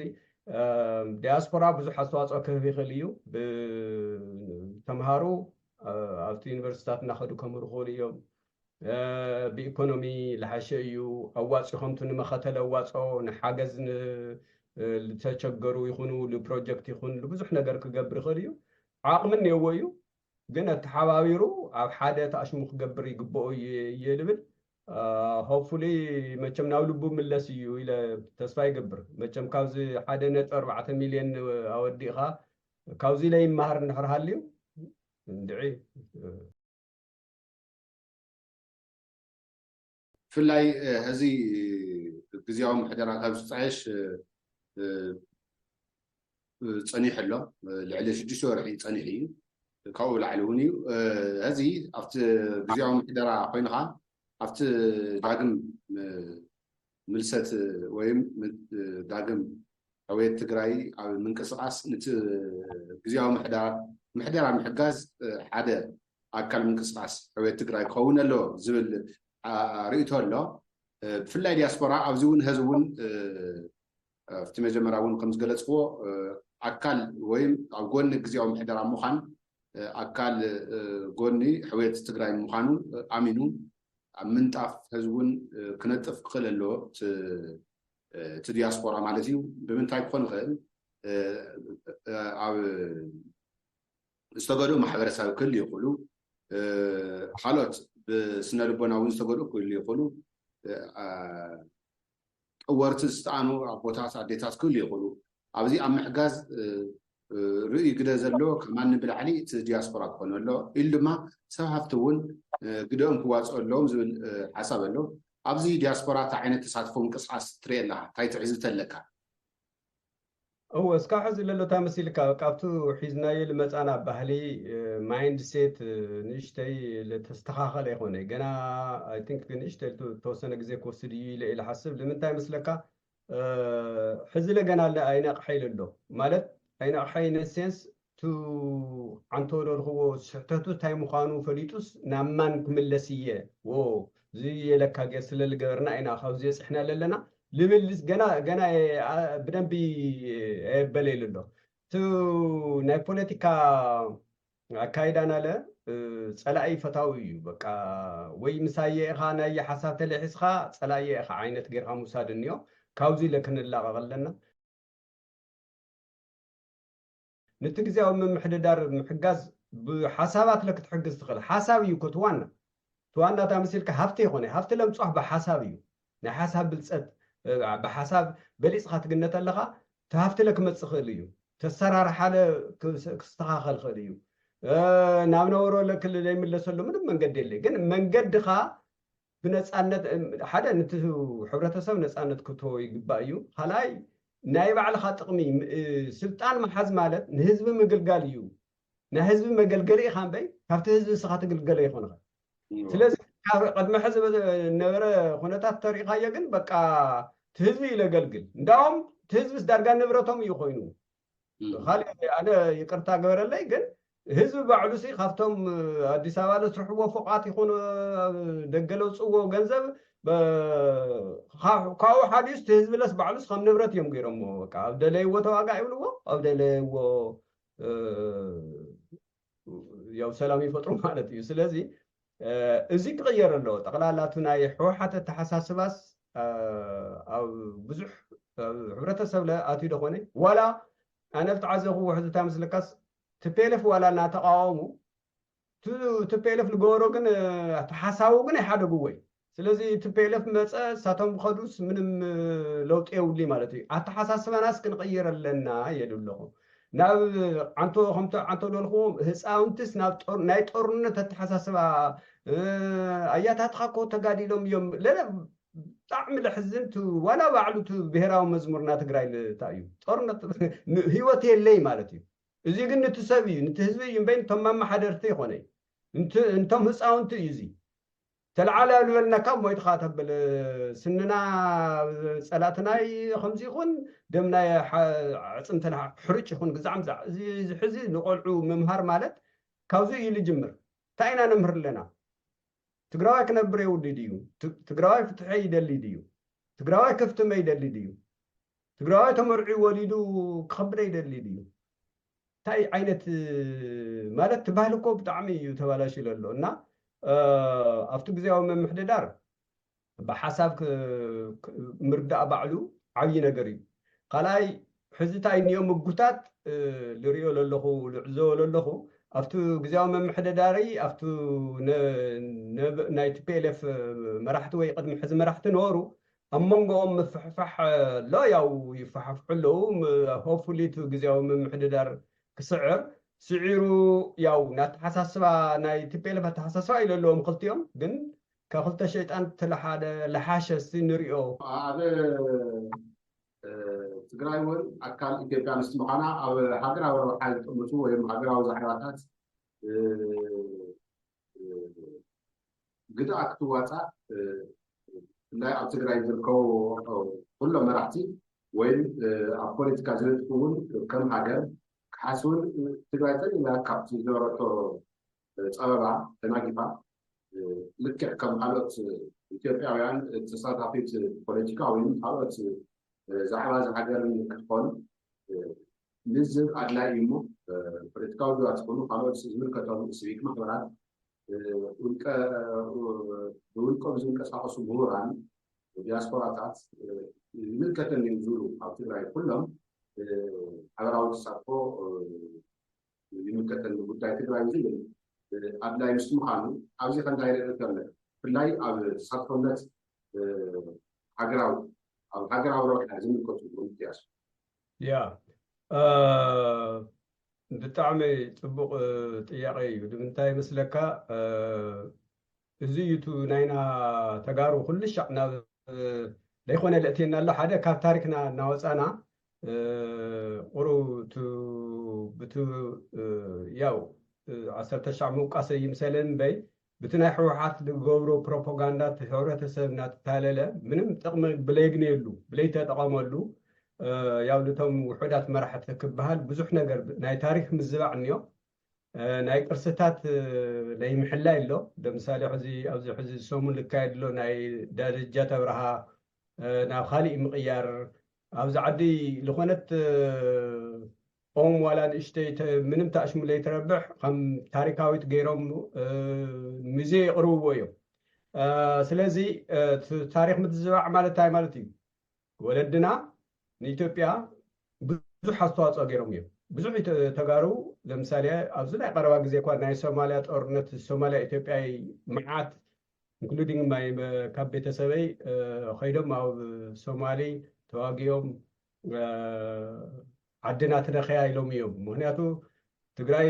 ዲያስፖራ ብዙሕ ኣስተዋፅኦ ክህብ ይኽእል እዩ። ተምሃሩ ኣብቲ ዩኒቨርሲታት እናኸዱ ከምህሩ ክኽእሉ እዮም። ብኢኮኖሚ ልሓሸ እዩ። ኣዋፂ ከምቱ ንመኸተለ ኣዋፅኦ ንሓገዝ ዝተቸገሩ ይኹኑ ልፕሮጀክት ይኹን ልብዙሕ ነገር ክገብር ይኽእል እዩ። ዓቕሚ እኒአዎ እዩ። ግን ኣተሓባቢሩ ኣብ ሓደ ተኣሽሙ ክገብር ይግብኦ እየ ልብል። ሆፕፉሊ መቸም ናብ ልቡ ምለስ እዩ ኢለ ተስፋ ይገብር። መቸም ካብዚ ሓደ ነጥቢ ኣርባዕተ ሚልዮን ኣወዲእኻ ካብዚ ኢለ ይመሃር እንድሕር ሃልዩ እንድዒ ብፍላይ ሕዚ ግዜያዊ ምሕደራ ካብ ዝጣየሽ ፀኒሑ ኣሎ። ልዕሊ ሽዱሽተ ወርሒ ፀኒሑ እዩ። ካብኡ ላዕሊ እውን እዩ። ሕዚ ኣብቲ ግዜያዊ ምሕደራ ኮይንካ ኣብቲ ዳግም ምልሰት ወይም ዳግም ሕውየት ትግራይ ኣብ ምንቅስቃስ ንቲ ግዜያዊ ምሕደራ ምሕጋዝ ሓደ ኣካል ምንቅስቃስ ሕውየት ትግራይ ክኸውን ኣሎ ዝብል ርእቶ ኣሎ። ብፍላይ ዲያስፖራ ኣብዚ እውን ህዝቢ እውን ኣብቲ መጀመርያ እውን ከምዝገለፅዎ ኣካል ወይም ኣብ ጎኒ ግዜያዊ ምሕደራ ምዃን ኣካል ጎኒ ሕውየት ትግራይ ምዃኑ ኣሚኑ ኣብ ምንጣፍ ህዝቢ እውን ክነጥፍ ክኽእል ኣለዎ እቲ ዲያስፖራ ማለት እዩ። ብምንታይ ክኾን ይኽእል? ኣብ ዝተገድኡ ማሕበረሰብ ክህሉ ይኽእሉ፣ ካልኦት ብስነ ልቦና እውን ዝተገድኡ ክህሉ ይኽእሉ፣ ጠወርቲ ዝጠኣኑ ኣቦታት ኣዴታት ክህሉ ይኽእሉ። ኣብዚ ኣብ ምሕጋዝ ርእዩ ግደ ዘሎ ካብ ማንም ብላዕሊ እቲ ዲያስፖራ ክኾን ኣሎ ኢሉ ድማ ሰብ ሃፍቲ እውን ግደኦም ክዋፅኦ ኣለዎም ዝብል ሓሳብ ኣሎ። ኣብዚ ዲያስፖራ እንታይ ዓይነት ተሳትፎ ምንቅስቃስ ትርኢ ኣለካ? እንታይ ትዕዝብቲ ኣለካ? እወ እስካብ ሕዚ ለሎ እንታይ መሲልካ ካብቱ ሒዝናዮ ልመፃና ባህሊ ማይንድ ሴት ንእሽተይ ለተስተኻኸለ ይኮነ ገና ኣይ ቲንክ ንእሽተይ ተወሰነ ግዜ ክወስድ እዩ ኢለ ኢለ ሓስብ ልምንታይ መስለካ ሕዚ ለገና ኣይነቕሐ ኢለ ኣሎ ማለት ኣይነቕሐ ኢነ ሴንስ ቱ ዓንተወ ዶ ንኽዎ ስሕተቱ እንታይ ምዃኑ ፈሊጡስ ናብ ማን ክምለስ እየ ዎ እዚ የለካ ጌር ስለ ልገበርና ኢና ካብዚ የፅሕና ለለና ልብል ገና ገና ብደንቢ የበለ ኢሉ ኣሎ እቲ ናይ ፖለቲካ ኣካይዳና ለ ፀላኢ ፈታዊ እዩ በቃ ወይ ምሳየ ኢኻ ናይ ሓሳብ ተለሒስኻ ፀላየ ኢኻ ዓይነት ጌርካ ምውሳድ እኒኦ ካብዚ ኢለ ክንላቐቕ ኣለና ንቲ ግዜያዊ ምምሕድዳር ምሕጋዝ ብሓሳባት ለ ክትሕግዝ ትኽእል ሓሳብ እዩ ኮ ትዋና ትዋና እታ መሲልካ ሃፍቲ ይኾነ ሃፍቲ ለምፅዋሕ ብሓሳብ እዩ ናይ ሓሳብ ብልፀት ብሓሳብ በሊፅኻ ትግነት ኣለኻ እቲ ሃፍቲ ለ ክመፅእ ክእል እዩ ተሰራርሓ ለ ክስተኻኸል ክእል እዩ ናብ ነበሮ ለ ክልል ይምለሰሉ ምንም መንገዲ የለ ግን መንገድኻ ብነፃነት ሓደ ንቲ ሕብረተሰብ ነፃነት ክትቦ ይግባእ እዩ ካልኣይ ናይ ባዕልኻ ጥቕሚ ስልጣን መሓዝ ማለት ንህዝቢ ምግልጋል እዩ ናይ ህዝቢ መገልገሊ ኢኻ እምበይ ካብቲ ህዝቢ ስኻ ትግልገሎ ይኾንኻ ስለዚ ካብ ቅድሚ ሕዚ ነበረ ኩነታት ተሪእኻዮ ግን በቃ ትህዝቢ እዩ ለገልግል እንዳውም ትህዝብስ ዳርጋ ንብረቶም እዩ ኮይኑ ካልእ ኣነ ይቅርታ ገበረለይ ግን ህዝቢ ባዕሉ ሲ ካብቶም ኣዲስ ኣበባ ለስርሕዎ ፎቃት ይኹን ደገ ለውፅዎ ገንዘብ በ- ካ- ካብኡ ሓዲኡስ እቲ ህዝቢ ለስ ባዕሉስ ከም ንብረት እዮም ገይሮምዎ። በቃ ኣብ ደለይዎ ተዋጋእ ይብልዎ፣ ኣብ ደለይዎ እ፣ ያው ሰላም ይፈጥሩ ማለት እዩ። ስለዚ እ፣ እዚ ክቕየር ኣለዎ። ጠቕላላ እቲ ናይ ህወሓት ኣተሓሳስባስ እ፣ ኣብ ብዙሕ ኣብ ሕብረተሰብ ለኣትዩ ዶ ኮነ ዋላ ኣነ ዝተዓዘብኩዎ ሕዚ እንታይ ምስልካስ ቲፒኤልኤፍ ዋላ እናተቃወሙ ቲፒኤልኤፍ ዝገበሮ ግን እቲ ሓሳቡ ግን ኣይሓደግዎይ። ስለዚ ቲፒኤልኤፍ መፀ እሳቶም ከዱስ ምንም ለውጢ የብሉይ ማለት እዩ። ኣተሓሳስባናስ ክንቕይር ኣለና የዱ ኣለኹ። ናብ ዓንቶ ከምቲ ዓንቶ ዝበልክዎም ህፃውንትስ ናብ ጦር- ናይ ጦርነት ኣተሓሳስባ እ፣ ኣያታትካ እኮ ተጋዲሎም እዮም ለለ ብጣዕሚ ለሕዝን ቱ ዋላ ባዕሉ ቱ ብሔራዊ መዝሙርና ትግራይ ልታይ እዩ ጦርነት ን- ህይወት የለይ ማለት እዩ። እዚ ግን ንቲ ሰብ እዩ ንቲ ህዝቢ እዩ እምበይ ንቶም መመሓደርቲ ይኮነ እዩ። ንቲ- እንቶም ህፃውንቲ እዩ እዚ ተለዓለ ልበልነካ ሞይትካ ተብል ስንና ፀላእትናይ ከምዚ ይኹን ደምናይ ሓ- ኣዕፅምትና ሕርጭ ይኹን ግዛዕ ምዛዕ እዚ እዚ ሕዚ ንቆልዑ ምምሃር ማለት ካብዚ እዩ ልጅምር እንታይ ኢና ነምህር ኣለና ትግራዋይ ክነብር የውዲ ድዩ ት- ትግራዋይ ፍትሐ ይደሊ ድዩ ትግራዋይ ክፍትመ ይደሊ ድዩ ትግራዋይ ተመርዒ ወሊዱ ክኸብደ ይደሊ ድዩ እንታይ ዓይነት ማለት ትባህል እኮ ብጣዕሚ እዩ ተባላሽ ይለሎ እና ኣብቲ ግዜያዊ ምምሕድዳር ብሓሳብ ምርዳእ ባዕሉ ዓብዪ ነገር እዩ ካልኣይ ሕዚ እንታይ እኒኦ ምጉታት ዝሪኦ ለለኹ ዝዕዘቦ ለለኹ ኣብቲ ግዜያዊ ምምሕድዳሪ ኣብቲ ናይ ቲፒኤልኤፍ መራሕቲ ወይ ቅድሚ ሕዚ መራሕቲ ነበሩ ኣብ መንጎኦም ምፍሕፋሕ ኣሎ ያው ይፈሓፍሑ ኣለዉ ሆፉሊ እቲ ግዜያዊ ምምሕድዳር ክስዕር ስዒሩ ያው ናተሓሳስባ ናይ ቲፒኤልኤፍ ኣተሓሳስባ ኢለ ኣለዎም ክልቲኦም ግን ካብ ክልተ ሸይጣን ትለሓደ ለሓሸ እስቲ ንሪኦ ኣብ ትግራይ እውን ኣካል ኢትዮጵያ ምስ ምዃና ኣብ ሃገራዊ ረብሓ ዝጥምቱ ወይ ሃገራዊ ዛዕባታት ግድኣ ክትዋፃእ ብፍላይ ኣብ ትግራይ ዝርከቡ ኩሎም መራሕቲ ወይም ኣብ ፖለቲካ ዝነጥፉ እውን ከም ሃገር ክሓስቡን ትግራይ ጠሊላ ካብቲ ዝነበረቶ ፀበባ ተናጊፋ ልክዕ ከም ካልኦት ኢትዮጵያውያን ተሳታፊት ፖለቲካ ወይም ካልኦት ዛዕባ እዛ ሃገር ክትኾን ልዝብ ኣድላይ እዩ እሞ ፖለቲካዊ ውድባት ይኹኑ ካልኦት ዝምልከቶም ስቪክ ማሕበራት ብውልቆ ብዝንቀሳቀሱ ምሁራን ዲያስፖራታት ይምልከተኒ እዩ ዝብሉ ኣብ ትግራይ ኩሎም ሓበራዊ ተሳትፎ ይምልከተኒ ጉዳይ ትግራይ ዝብል ኣድላይ ምስ ምዃኑ ኣብዚ ከ እንታይ ርኢ ከለ ብፍላይ ኣብ ተሳትፎነት ሃገራዊ ኣብ ሃገራዊ ረብሓ ዝምልከቱ ምክያስ ያ ብጣዕሚ ፅቡቅ ጥያቄ እዩ ንምንታይ ይመስለካ እዚ እዩ ናይና ተጋሩ ኩሉ ሻዕ ናብ ዘይኮነ ለእትየና ኣሎ ሓደ ካብ ታሪክና እናወፃና ቁሩ ብቲ ያው ዓሰርተ ሻዕ ምውቃሰ ይምሰለን እምበይ ብቲ ናይ ህወሓት ዝገብሮ ፕሮፓጋንዳ ሕብረተሰብ እናተታለለ ምንም ጥቕሚ ብለይግነየሉ ብለይተጠቐመሉ ያው ልቶም ውሑዳት መራሕቲ ክበሃል ብዙሕ ነገር ናይ ታሪክ ምዝባዕ እኒኦ ናይ ቅርስታት ናይ ምሕላይ ኣሎ ለምሳሌ ሕዚ ኣብዚ ሕዚ ሰሙን ልካየድ ኣሎ ናይ ደረጃ ተብርሃ ናብ ካሊእ ምቕያር ኣብዚ ዓዲ ዝኾነት ኦም ዋላ ንእሽተይ ምንም ተኣሽሙ ለይትረብሕ ከም ታሪካዊት ገይሮም ሙዜ የቕርብዎ እዮም ስለዚ ታሪክ ምትዝባዕ ማለት እንታይ ማለት እዩ ወለድና ንኢትዮጵያ ብዙሕ ኣስተዋፅኦ ገይሮም እዮም ብዙሕ ተጋሩ ለምሳሌ ኣብዚ ናይ ቀረባ ግዜ እኳ ናይ ሶማሊያ ጦርነት ሶማሊያ ኢትዮጵያ መዓት including my ካብ ቤተሰበይ ከይዶም ኣብ ሶማሊ ተዋጊኦም ዓድና ትነኸያ ኢሎም እዮም ምክንያቱ ትግራይ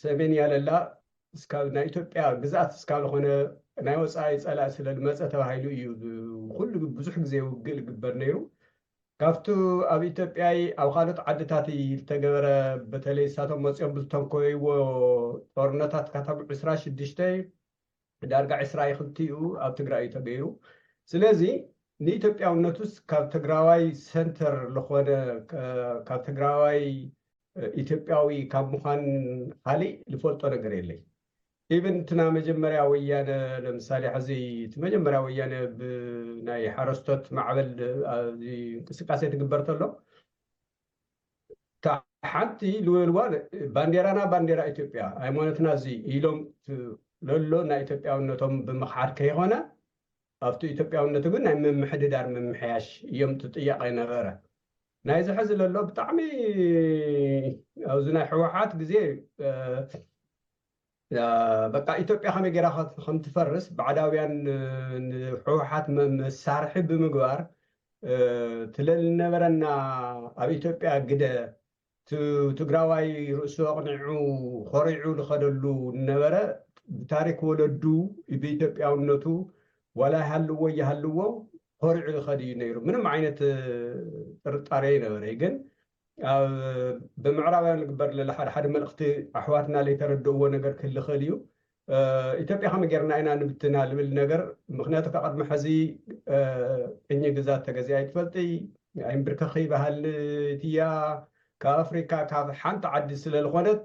ሰሜን ያለላ እስካብ ናይ ኢትዮጵያ ግዝኣት እስካብ ዝኾነ ናይ ወፃኢ ፀላኢ ስለ ዝመፀ ተባሂሉ እዩ ኩሉ ብዙሕ ግዜ ውግእ ዝግበር ነይሩ ካብቲ ኣብ ኢትዮጵያ ኣብ ካልኦት ዓድታት ዝተገበረ በተለይ እሳቶም መፂኦም ብዝተንኮይዎ ጦርነታት ካታብ ዕስራ ሽዱሽተ ዳርጋ ዕስራ ክልቲኡ ኣብ ትግራይ እዩ ተገይሩ ስለዚ ንኢትዮጵያውነቱስ ካብ ትግራዋይ ሰንተር ዝኾነ ካብ ትግራዋይ ኢትዮጵያዊ ካብ ምዃን ካሊእ ዝፈልጦ ነገር የለይ ኢብን እቲ ናይ መጀመርያ ወያነ፣ ለምሳሌ ሕዚ እቲ መጀመርያ ወያነ ብናይ ሓረስቶት ማዕበል ኣብዚ እንቅስቃሴ ትግበር ተሎ፣ እታ ሓንቲ ልወልዋ ባንዴራና ባንዴራ ኢትዮጵያ፣ ሃይማኖትና እዚ ኢሎም፣ ለሎ ናይ ኢትዮጵያውነቶም ብምኽሓድ ከይኾነ፣ ኣብቲ ኢትዮጵያውነቱ ግን ናይ ምምሕድዳር ምምሕያሽ እዮም እቲ ጥያቄ ነበረ። ናይዚ ሕዚ ለሎ ብጣዕሚ ኣብዚ ናይ ህወሓት ግዜ በቃ ኢትዮጵያ ከመይ ገይራ ከምትፈርስ ባዕዳውያን ንህወሓት መሳርሒ ብምግባር ትለል ነበረና። ኣብ ኢትዮጵያ ግደ ትግራዋይ ርእሱ ኣቕኒዑ ኮሪዑ ዝኸደሉ ነበረ። ብታሪክ ወለዱ ብኢትዮጵያውነቱ ዋላ ይሃልዎ ይሃልዎ ኮሪዑ ዝኸድ እዩ ነይሩ። ምንም ዓይነት ጥርጣሬ ይነበረ ግን ኣብ ብምዕራባውያን ዝግበር ለለ ሓደ ሓደ መልእኽቲ ኣሕዋትና ለይተረድእዎ ነገር ክህሊ ክእል እዩ። ኢትዮጵያ ከመይ ጌርና ኢና ንብትና ዝብል ነገር፣ ምክንያቱ ካብ ቅድሚ ሕዚ ቅኝ ግዛት ተገዚኣ ኣይትፈልጢ፣ ኣይንብርከኺ ባህልትያ። ካብ ኣፍሪካ ካብ ሓንቲ ዓዲ ስለ ዝኾነት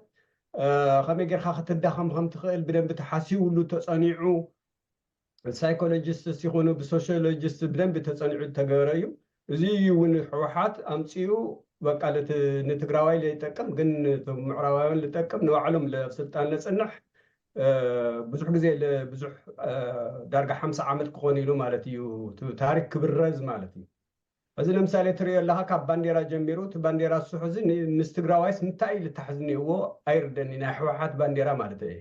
ከመይ ጌርካ ክትዳኸም ከም ትኽእል ብደንቢ ተሓሲብሉ ተፀኒዑ ሳይኮሎጂስትስ ይኹኑ ብሶሽዮሎጂስት ብደንቢ ተፀኒዑ ዝተገበረ እዩ። እዚ እዩ እውን ህወሓት ኣምፅኡ በቃ ንትግራዋይ ለይጠቅም ግን ምዕራባውያን ልጠቅም ንባዕሎም ለስልጣን ለፅንሕ ብዙሕ ግዜ ብዙሕ ዳርጋ ሓምሳ ዓመት ክኾን ኢሉ ማለት እዩ። ታሪክ ክብረዝ ማለት እዩ። እዚ ለምሳሌ ትሪኦ ኣለካ ካብ ባንዴራ ጀሚሩ እቲ ባንዴራ ስሑ እዚ ምስ ትግራዋይስ ምንታይ እዩ ልታሕዝ እኒእዎ? ኣይርደኒ ናይ ህወሓት ባንዴራ ማለት እየ።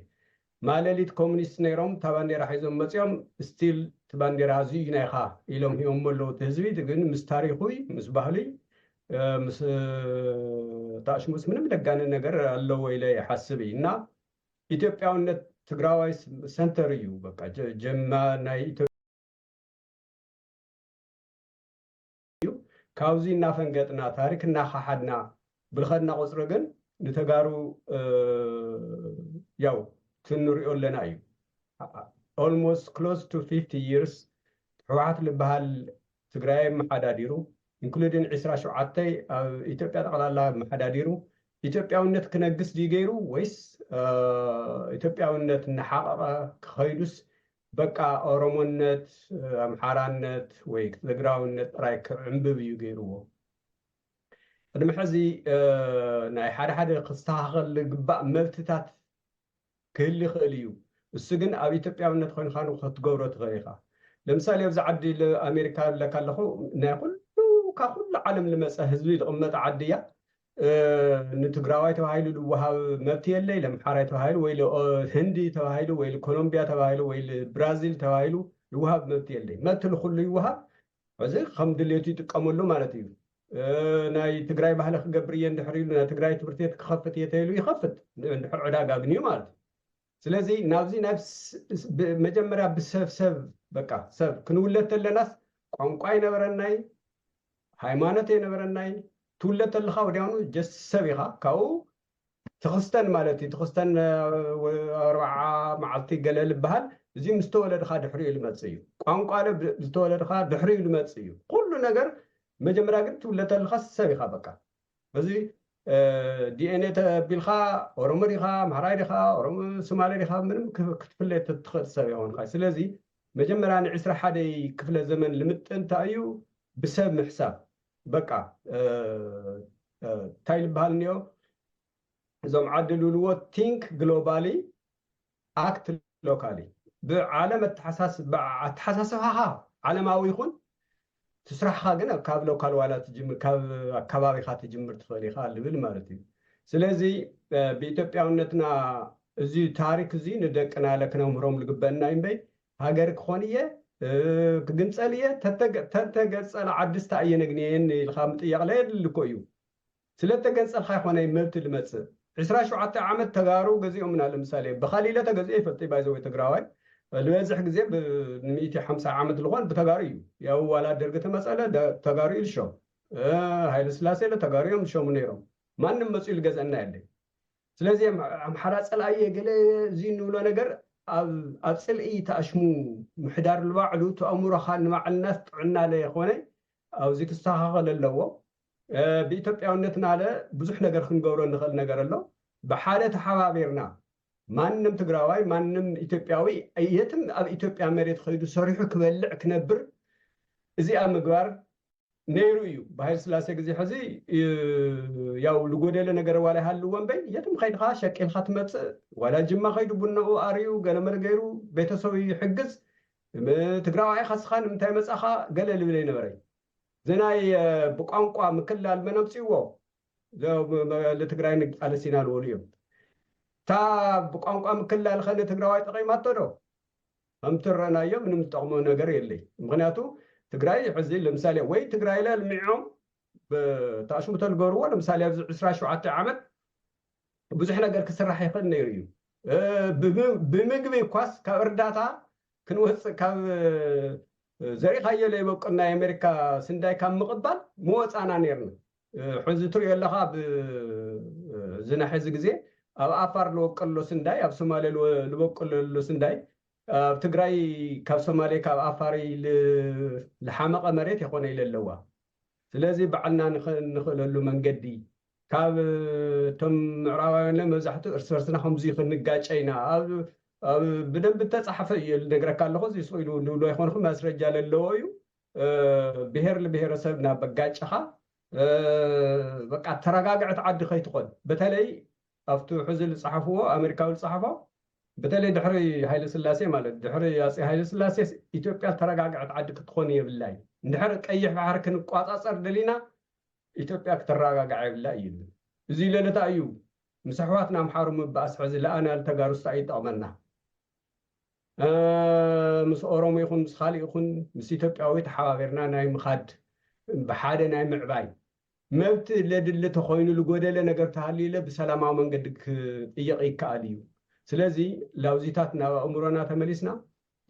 ማለሊት ኮሙኒስት ነይሮም እታ ባንዴራ ሒዞም መፂኦም ስቲል እቲ ባንዴራ እዚ እዩ ናይካ ኢሎም ሂቦሞ ኣለዉ እቲ ህዝቢ። ግን ምስ ታሪኹይ ምስ ባህሉይ ምስ ታሽሙስ ምንም ለጋኒ ነገር ኣለዎ ኢለ ይሓስብ እዩ እና ኢትዮጵያውነት ትግራዋይ ሰንተር እዩ። በቃ ጀማ ናይ ኢትዮጵያ እዩ። ካብዚ እናፈንገጥና ታሪክ እናካሓድና ብልኸድና ቁፅሪ ግን ንተጋሩ ያው ትንሪኦ ኣለና እዩ። Almost close to fifty years ህወሓት ልበሃል ትግራይ መሓዳዲሩ including ዕስራ ሸውዓተ ኣብ ኢትዮጵያ ጠቕላላ መሓዳዲሩ ኢትዮጵያውነት ክነግስ ድዩ ገይሩ ወይስ ኢትዮጵያውነት እናሓቐቐ ክኸይዱስ በቃ ኦሮሞነት ኣምሓራነት ወይ ትግራውነት ጥራይ ክዕንብብ እዩ ገይርዎ። ቅድሚ ሕዚ ናይ ሓደ ሓደ ክስተኻኸል ዝግባእ መብትታት ክህል ይኽእል እዩ። እሱ ግን ኣብ ኢትዮጵያውነት ኮይንካ ክትገብሮ ትኽእል ኢኻ። ለምሳሌ ኣብዚ ዓዲ ኣሜሪካ ብለካ ኣለኹ ናይ ኩሉ ካብ ኩሉ ዓለም ልመፀ ህዝቢ ዝቕመጠ ዓዲ እያ። ንትግራዋይ ተባሂሉ ዝወሃብ መብት የለይ ለምሓራይ ተባሂሉ ወይ ህንዲ ተባሂሉ ወይ ኮሎምቢያ ተባሂሉ ወይ ብራዚል ተባሂሉ ዝወሃብ መብት የለይ። መብት ንኩሉ ይወሃብ። እዚ ከም ድሌቱ ይጥቀመሉ ማለት እዩ። ናይ ትግራይ ባህሊ ክገብር እየ እንድሕር ኢሉ ናይ ትግራይ ትምህርቲ ቤት ክኸፍት እየ ተይሉ ይኸፍት። እንድሕር ዕዳጋ ግን እዩ ማለት እዩ። ስለዚ ናብዚ መጀመርያ ብሰብ ሰብ በቃ ሰብ ክንውለድ ተለናስ ቋንቋ ይነበረናይ ሃይማኖት የነበረናይ። ትውለድ ተለካ ወዲያውኑ ጀስት ሰብ ኢኻ። ካብኡ ትኽስተን ማለት እዩ። ትኽስተን ኣርባዓ መዓልቲ ገለ ልበሃል። እዚ ምስ ተወለድኻ ድሕሪኡ ልመፅእ እዩ። ቋንቋ ዝተወለድኻ ድሕሪኡ ልመፅእ እዩ። ኩሉ ነገር መጀመርያ ግን ትውለድ ተለካ ሰብ ኢኻ በቃ። እዚ ዲኤንኤ ተቢልካ ኦሮሞ ዲኻ ኣምሓራይ ዲኻ ኦሮሞ ሶማሌ ዲኻ ምንም ክትፍለጥ ትኽእል ሰብ ይኾንካ። ስለዚ መጀመርያ ንዕስራ ሓደ ክፍለ ዘመን ልምጥን እንታይ እዩ? ብሰብ ምሕሳብ በቃ እንታይ ልበሃል እኒኦ እዞም ዓዲ ልብልዎ think globally act locally ብዓለም ኣተሓሳስባኻ ዓለማዊ ይኹን ትስራሕኻ ግን ካብ ሎካል ዋላ ትጅምር ካብ ኣከባቢኻ ትጅምር ትኽእል ኢኻ ልብል ማለት እዩ። ስለዚ ብኢትዮጵያውነትና እዚ ታሪክ እዚ ንደቅና ለክነምህሮም ልግበእና እዩ እምበይ ሃገር ክኾን እየ ክግንፀል እየ ተተገፀለ ዓድስታ እየ ነግንየን ኢልካ ምጥያቕ ለየድሊ እኮ እዩ። ስለተገንፀልካ ይኮነ መብት ልመፅእ ዕስራ ሸውዓተ ዓመት ተጋሩ ገዚኦምና ለምሳሌ ብካሊለ ተገዚኦ ይፈልጥ ባይዘወይ ትግራዋይ ልበዝሕ ግዜ ንሚእቲ ሓምሳ ዓመት ልኾን ብተጋሩ እዩ። ያው ዋላ ደርጊ ተመፀለ ተጋሩ እዩ ልሾም ሃይለ ስላሴ ለ ተጋሩ እዮም ልሾሙ ነይሮም። ማንም መፅኡ ልገዘአና የለይ። ስለዚ ኣምሓራ ፀላኢ ገለ እዚ እንብሎ ነገር ኣብ ፅልኢ ተኣሽሙ ምሕዳር ልባዕሉ ተኣምሮኻ ንባዕልናስ ጥዕና ለየኮነ ኣብዚ ክስተኻኸል ኣለዎ። ብኢትዮጵያውነትና ለ ብዙሕ ነገር ክንገብሮ ንኽእል ነገር ኣሎ። ብሓደ ተሓባቢርና ማንም ትግራዋይ፣ ማንም ኢትዮጵያዊ የትም ኣብ ኢትዮጵያ መሬት ከይዱ ሰሪሑ ክበልዕ ክነብር እዚኣ ምግባር ነይሩ እዩ። ብሃይለ ስላሴ ግዜ ሕዚ ያው ልጎደለ ነገር ዋላ ይሃልዎ እምበይ የትም ከይድካ ሸቂልካ ትመፅእ። ዋላ ጅማ ከይዱ ቡናኡ ኣርዩ ገለመለ ገይሩ ቤተሰቡ ይሕግዝ። ትግራዋይ ኢኻ ስኻ ንምንታይ መፃኻ ገለ ልብል ኣይነበረይ። ዘናይ ብቋንቋ ምክላል መን ኣምፅእዎ? ንትግራይ ንቃለስ ኢና ልበሉ እዮም። እታ ብቋንቋ ምክላል ከ ንትግራዋይ ጠቒማቶ ዶ? ከምትረናዮ ምንም ዝጠቕሞ ነገር የለይ። ምክንያቱ ትግራይ ሕዚ ለምሳሌ ወይ ትግራይ ለልሚዖም ብታሽሙ ተልገርዎ ለምሳሌ ኣብዚ ዕስራ ሸውዓተ ዓመት ብዙሕ ነገር ክስራሕ ይኽእል ነይሩ እዩ። ብምግቢ እኳስ ካብ እርዳታ ክንወፅእ ካብ ዘሪእካዮ ለይበቁል ናይ ኣሜሪካ ስንዳይ ካብ ምቕባል ምወፃና ነርና። ሕዚ ትሪኦ ኣለኻ ብዝና ሕዚ ግዜ ኣብ ኣፋር ልወቀሎ ስንዳይ ኣብ ሶማሌ ልበቁለሎ ስንዳይ ኣብ ትግራይ ካብ ሶማሌ ካብ ኣፋር ዝሓመቐ መሬት የኾነ ኢለ ኣለዋ። ስለዚ ባዕልና ንኽእለሉ መንገዲ ካብ እቶም ምዕራባውያን መብዛሕትኡ እርስ በርስና ከምዚ ክንጋጨ ኢና። ኣብ ብደንብ እተፃሓፈ እዩ ነግረካ ኣለኹ። እዚ ስቕ ኢሉ ንብሎ ኣይኮንኹ ማስረጃ ለለዎ እዩ። ብሄር ልብሄረሰብ ናብ በጋጭኻ በቃ ተረጋግዐት ዓዲ ከይትኾን በተለይ ኣብቲ ሕዚ ዝፀሓፍዎ ኣሜሪካዊ ዝፀሓፎ በተለይ ድሕሪ ሃይለ ስላሴ ማለት ድሕሪ ኣፄ ሃይለ ስላሴ ኢትዮጵያ ተረጋግዐት ዓዲ ክትኾን የብላይ። እንድሕር ቀይሕ ባሕሪ ክንቋፃፀር ደሊና ኢትዮጵያ ክትረጋጋዕ የብላ እዩ። እዚ ለለታ እዩ ምስ ኣሕዋትና ኣምሓሩ ምባኣስ ሕዚ ለኣና ተጋሩስታ ይጠቕመና። ምስ ኦሮሞ ይኹን ምስ ካልእ ይኹን ምስ ኢትዮጵያዊ ተሓባቢርና ናይ ምኻድ ብሓደ ናይ ምዕባይ መብት ለድሊ ተኾይኑ ልጎደለ ነገር ተሃልዩለ ብሰላማዊ መንገዲ ክጥየቕ ይከኣል እዩ። ስለዚ ላውዚታት ናብ ኣእምሮና ተመሊስና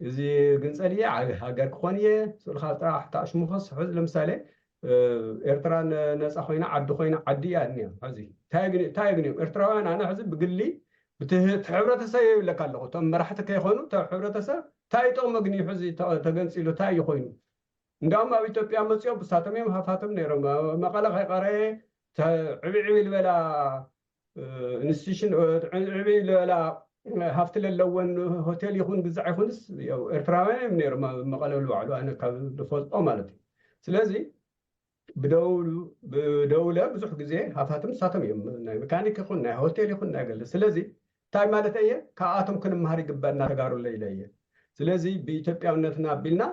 እዚ ግንፀል እየ ሃገር ክኾን እየ ስልካ ጥራሕ ተኣሽሙኸስ ሕዚ ለምሳሌ ኤርትራ ነፃ ኮይና ዓዲ ኮይና ዓዲ እያ እኒያ። ሕዚ እንታይ ግን እዮም ኤርትራውያን? ኣነ ሕዚ ብግሊ ብትሕብረተሰብ ይብለካ ኣለኹ። እቶም መራሕቲ ከይኾኑ ሕብረተሰብ እንታይ ይጠቕሞ ግን እዩ? ሕዚ ተገንፂሉ እንታይ እዩ ኮይኑ? እንዳውም ኣብ ኢትዮጵያ መፅኦም ብሳቶም እዮም ሃፋቶም ነይሮም። መቐለ ከይቀረየ ዕብዕብ ዝበላ ኢንስቲቱሽን ዕብዕብ ዝበላ ሃፍቲ ለለወን ሆቴል ይኹን ግዛዕ ይኹንስ ኤርትራውያን እዮም ነይሮም ኣብ መቐለ ዝባዕሉ ኣነ ካብ ዝፈልጦ ማለት እዩ። ስለዚ ብደውለ ብዙሕ ግዜ ሃፋትም ንሳቶም እዮም ናይ መካኒክ ይኹን ናይ ሆቴል ይኹን ናይ ገለ ስለዚ እንታይ ማለት እየ ካብኣቶም ክንመሃር ይግበና ተጋሩ ለይለ እየ። ስለዚ ብኢትዮጵያውነትና ኣቢልና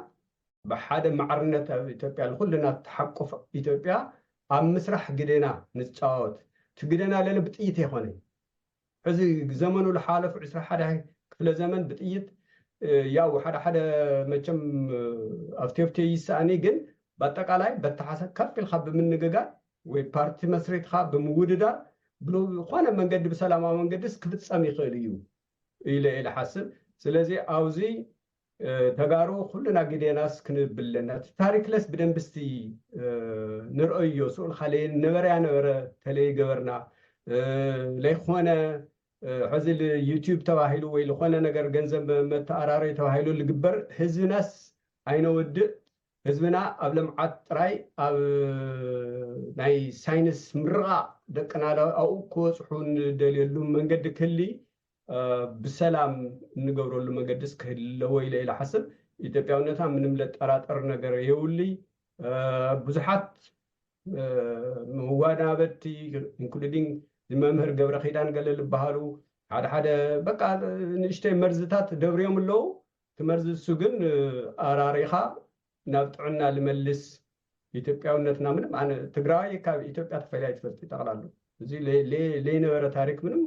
ብሓደ ማዕርነት ኣብ ኢትዮጵያ ንኩልና ትሓቁፍ ኢትዮጵያ ኣብ ምስራሕ ግደና ንፃወት። እቲ ግደና ለለ ብጥይት ኣይኮነን። ሕዚ ዘመኑ ዝሓለፉ ዕስራ ሓደ ክፍለ ዘመን ብጥይት ያው ሓደ ሓደ መቸም ኣብቴብቴ ይሰኣኒ ግን በኣጠቃላይ በተሓሰ ከፍ ኢልካ ብምንግጋር ወይ ፓርቲ መስሪትካ ብምውድዳር ብዝኾነ መንገዲ ብሰላማዊ መንገዲስ ክፍፀም ይኽእል እዩ ኢለ ኢለ ሓስብ። ስለዚ ኣብዚ ተጋሩ ኩልና ግዴናስ ክንብል ኣለና። እቲ ታሪክለስ ብደንብ እስቲ ንርአዮ። ስኡል ካለየ ነበረ ያነበረ ተለይ ገበርና ለይኮነ ሕዚ ዩቲዩብ ተባሂሉ ወይ ዝኾነ ነገር ገንዘብ መተኣራረይ ተባሂሉ ልግበር ህዝብናስ ኣይነወድእ። ህዝብና ኣብ ልምዓት ጥራይ ኣብ ናይ ሳይንስ ምርቓ ደቅና ኣብኡ ክበፅሑ ንደልየሉ መንገዲ ክህሊ ብሰላም እንገብረሉ መገድስ ክህልዎ ኢለ ኢለ ሓስብ። ኢትዮጵያውነታ ምንም ለጠራጠር ነገር የውልይ። ብዙሓት መዋናበድቲ ኢንክሉዲንግ መምህር ገብረ ኪዳን ገለ ዝበሃሉ ሓደ ሓደ በቃ ንእሽተይ መርዝታት ደብርዮም ኣለዉ። እቲ መርዚ እሱ ግን ኣራሪኻ ናብ ጥዕና ልመልስ ኢትዮጵያውነትና ምንም ኣነ ትግራዋይ ካብ ኢትዮጵያ ተፈልያ ይትፈልጥ ይጠቕላሉ። እዚ ለይነበረ ታሪክ ምንም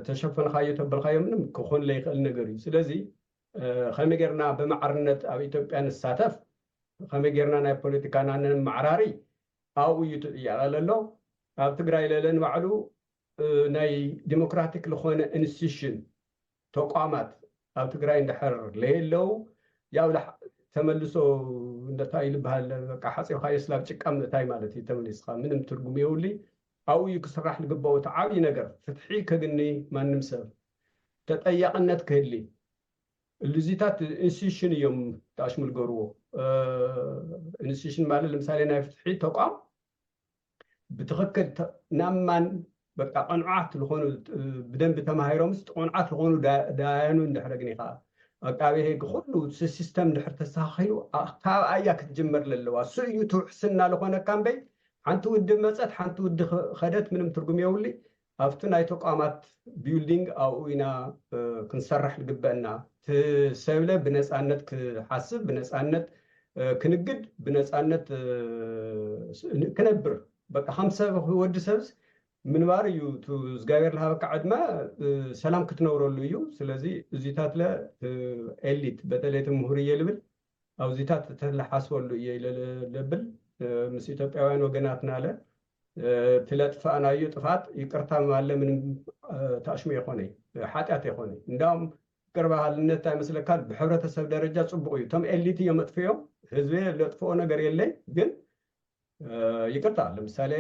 ተሸፈንካዮ ተበልካዮ ምንም ክኾን ለይኽእል ነገር እዩ። ስለዚ ከመይ ጌርና ብማዕርነት ኣብ ኢትዮጵያ ንሳተፍ፣ ከመይ ጌርና ናይ ፖለቲካና ነመዓራሪ ኣብኡ እዩ ትጥያቐ ዘሎ። ኣብ ትግራይ ለለ ንባዕሉ ናይ ዲሞክራቲክ ዝኾነ ኢንስቲቱሽን ተቋማት ኣብ ትግራይ እንድሕር ለየለው ያው ተመልሶ እንደታይ ልበሃል በቃ ሓፂርካዮ ስላብ ጭቃ ምእታይ ማለት እዩ። ተመሊስካ ምንም ትርጉም የውሊ። ኣብኡ እዩ ክስራሕ ዝግባኦ እቲ ዓብዪ ነገር ፍትሒ ከግኒ ማንም ሰብ ተጠያቕነት ክህሊ እልዚታት ኢንስቲቱሽን እዮም ተኣሽሙ ዝገብርዎ። ኢንስቲቱሽን ማለት ለምሳሌ ናይ ፍትሒ ተቋም ብትኽክል ናብ ማን በቃ ቅኑዓት ዝኾኑ፣ ብደንቢ ተማሂሮምስ ቅኑዓት ዝኾኑ ዳ- ዳያኑ እንድሕር ኣግኒኻ፣ ኣቃቤ ሕጊ፣ ኩሉ እቲ ሲስተም እንድሕር ተስተኻኺሉ፣ ኣ- ካብኣ እያ ክትጅመር ዘለዋ። እሱ እዩ እቲ ውሕስና ዝኾነካ እምበይ፣ ሓንቲ ውድብ መፀት፣ ሓንቲ ውድብ ኸ- ኸደት ምንም ትርጉም የብሉይ። ኣብቲ ናይ ተቋማት ቢልዲንግ ኣብኡ ኢና እ፣ ክንሰርሕ ዝግበአና። እቲ ሰብለ ብነፃነት ክሓስብ፣ ብነፃነት እ፣ ክንግድ፣ ብነፃነት እ፣ ስ- ን- ክነብር፣ በቃ ከም ሰብ፣ ወዲ ሰብስ ምንባር እዩ። እቲ እግዚኣብሔር ዝሃበካ ዕድመ እ፣ ሰላም ክትነብረሉ እዩ። ስለዚ እዚታት ለ እ፣ ኤሊት፣ በተለይ እቲ ምሁር እየ ልብል፣ ኣብዚታት ተለሓስበሉ እየ ኢለ ለ- ለብል እ፣ ምስ ኢትዮጵያውያን ወገናትና ለ እ፣ እቲ ለጥፋእናዮ ጥፋት ይቅርታ ማለ ምንም እ፣ ታሽሙ የኮነይ፣ ሓጢኣት የኮነይ። እንዳውም ይቅር በሃልነት ኣይመስለካ፣ ብሕብረተሰብ ደረጃ ጽቡቅ እዩ። እቶም ኤሊት እዮም መጥፍኦም፣ ህዝቢ ለጥፍኦ ነገር የለይ። ግን እ፣ ይቅርታ፣ ለምሳሌ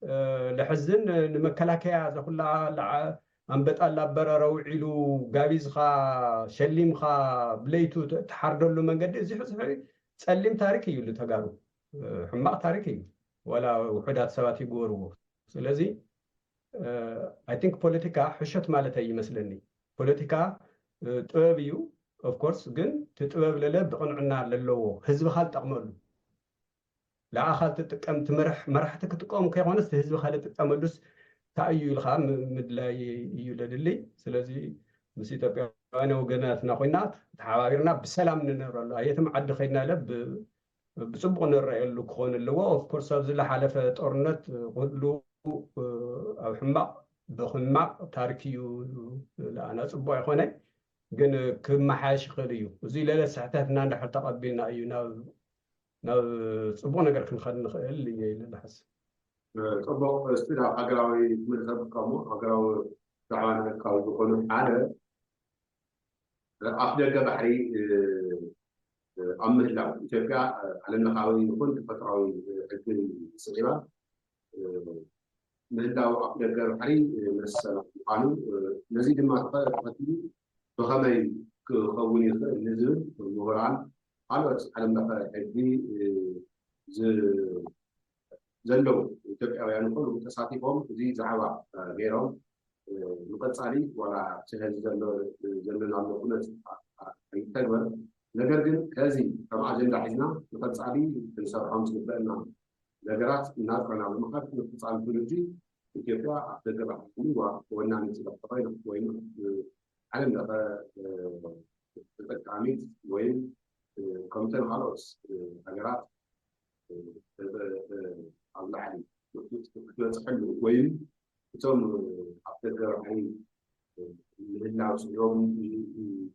እ፣ ለሕዝን ንመከላከያ ዘኩላ ለዓ- ኣንበጣ ላበረረ ውዒሉ ጋቢዝኻ ሸሊምኻ ብለይቱ ት- ትሓርደሉ መንገዲ፣ እዚ ሕዚ ሕዚ ጸሊም ታሪክ እዩ ንተጋሩ። እ፣ ሕማቕ ታሪክ እዩ፣ ዋላ ውሑዳት ሰባት ይግበርዎ። ስለዚ ኣይ ቲንክ ፖለቲካ ሕሸት ማለት ኣይመስለኒ። ፖለቲካ እ፣ ጥበብ እዩ ኦፍኮርስ፣ ግን እቲ ጥበብ ለለ ብቕንዕና ለለዎ፣ ህዝብኻ ዝጠቕመሉ፣ ለኣኻ ትጥቀም፣ ትመርሕ፣ መራሕቲ ክጥቀሙ ከይኮነስ ህዝብኻ ዝጥቀመሉስ እንታይ እዩ ኢልካ ም- ምድላይ እዩ ለድልይ። ስለዚ ምስ ኢትዮጵያውያን ወገናትና ኮይና ተሓባቢርና ብሰላም ንነብረሉ፣ ኣየትም ዓዲ ከይድና ለ ብ- ብጽቡቕ ንረኣየሉ ክኾን ኣለዎ። ኦፍኮርስ ኣብዚ ዝሓለፈ ጦርነት ኩሉ እ፣ ኣብ ሕማቕ ብሕማቕ ታሪክ እዩ ለኣና ጽቡቕ ኣይኮነ፣ ግን ክመሓየሽ ይኽእል እዩ። እዚ ለለ ስሕተትና እንድሕር ተቐቢልና እዩ ናብ ናብ ጽቡቕ ነገር ክንኸድ ንኽእል እየ ኢለ ዝሓስብ። ጽቡቕ። እስቲ ናብ ሃገራዊ ክምልሰልካ እሞ፣ ሃገራዊ ዛዕባ ንዕካዊ ዝኾኑ ሓደ ኣፍ ደገ ባሕሪ ኣብ ምህላው ኢትዮጵያ ዓለም ለኻዊ ይኹን ተፈጥራዊ ሕጊ ስዒባ ምህላው ኣፍ ደገ ባሕሪ መሰላ ምዃኑ፣ ነዚ ድማ ተኸቲሉ ብኸመይ ክኸውን ይኽእል ንዝብል ምሁራን ካልኦት ዓለም ለኸ ሕጊ ዝ- ዘለዉ ኢትዮጵያውያን ይኾኑ ተሳቲፎም እዚ ዛዕባ ገይሮም ንቐፃሊ ዋላ እቲ ሕዚ ዘሎ ዘለናሉ ኩነት ኣይተግበር፣ ነገር ግን ከዚ ከም ኣጀንዳ ሒዝና ንቐፃሊ ክንሰርሖም ዝግበአና ነገራት እናፅዕና ብምኻድ ንቐፃሊ ትውልዲ ኢትዮጵያ ኣብ ደገ ባሕሪ ወናኒት ዝለፍተኸ ወይም ዓለም ለኸ ተጠቃሚት ወይም ከምተን ካልኦት ሃገራት ኣብ ላዕሊ ክትበፅሐሉ ወይም እቶም ኣብ ደገ ባሕሪ ምህላው ስዒቦም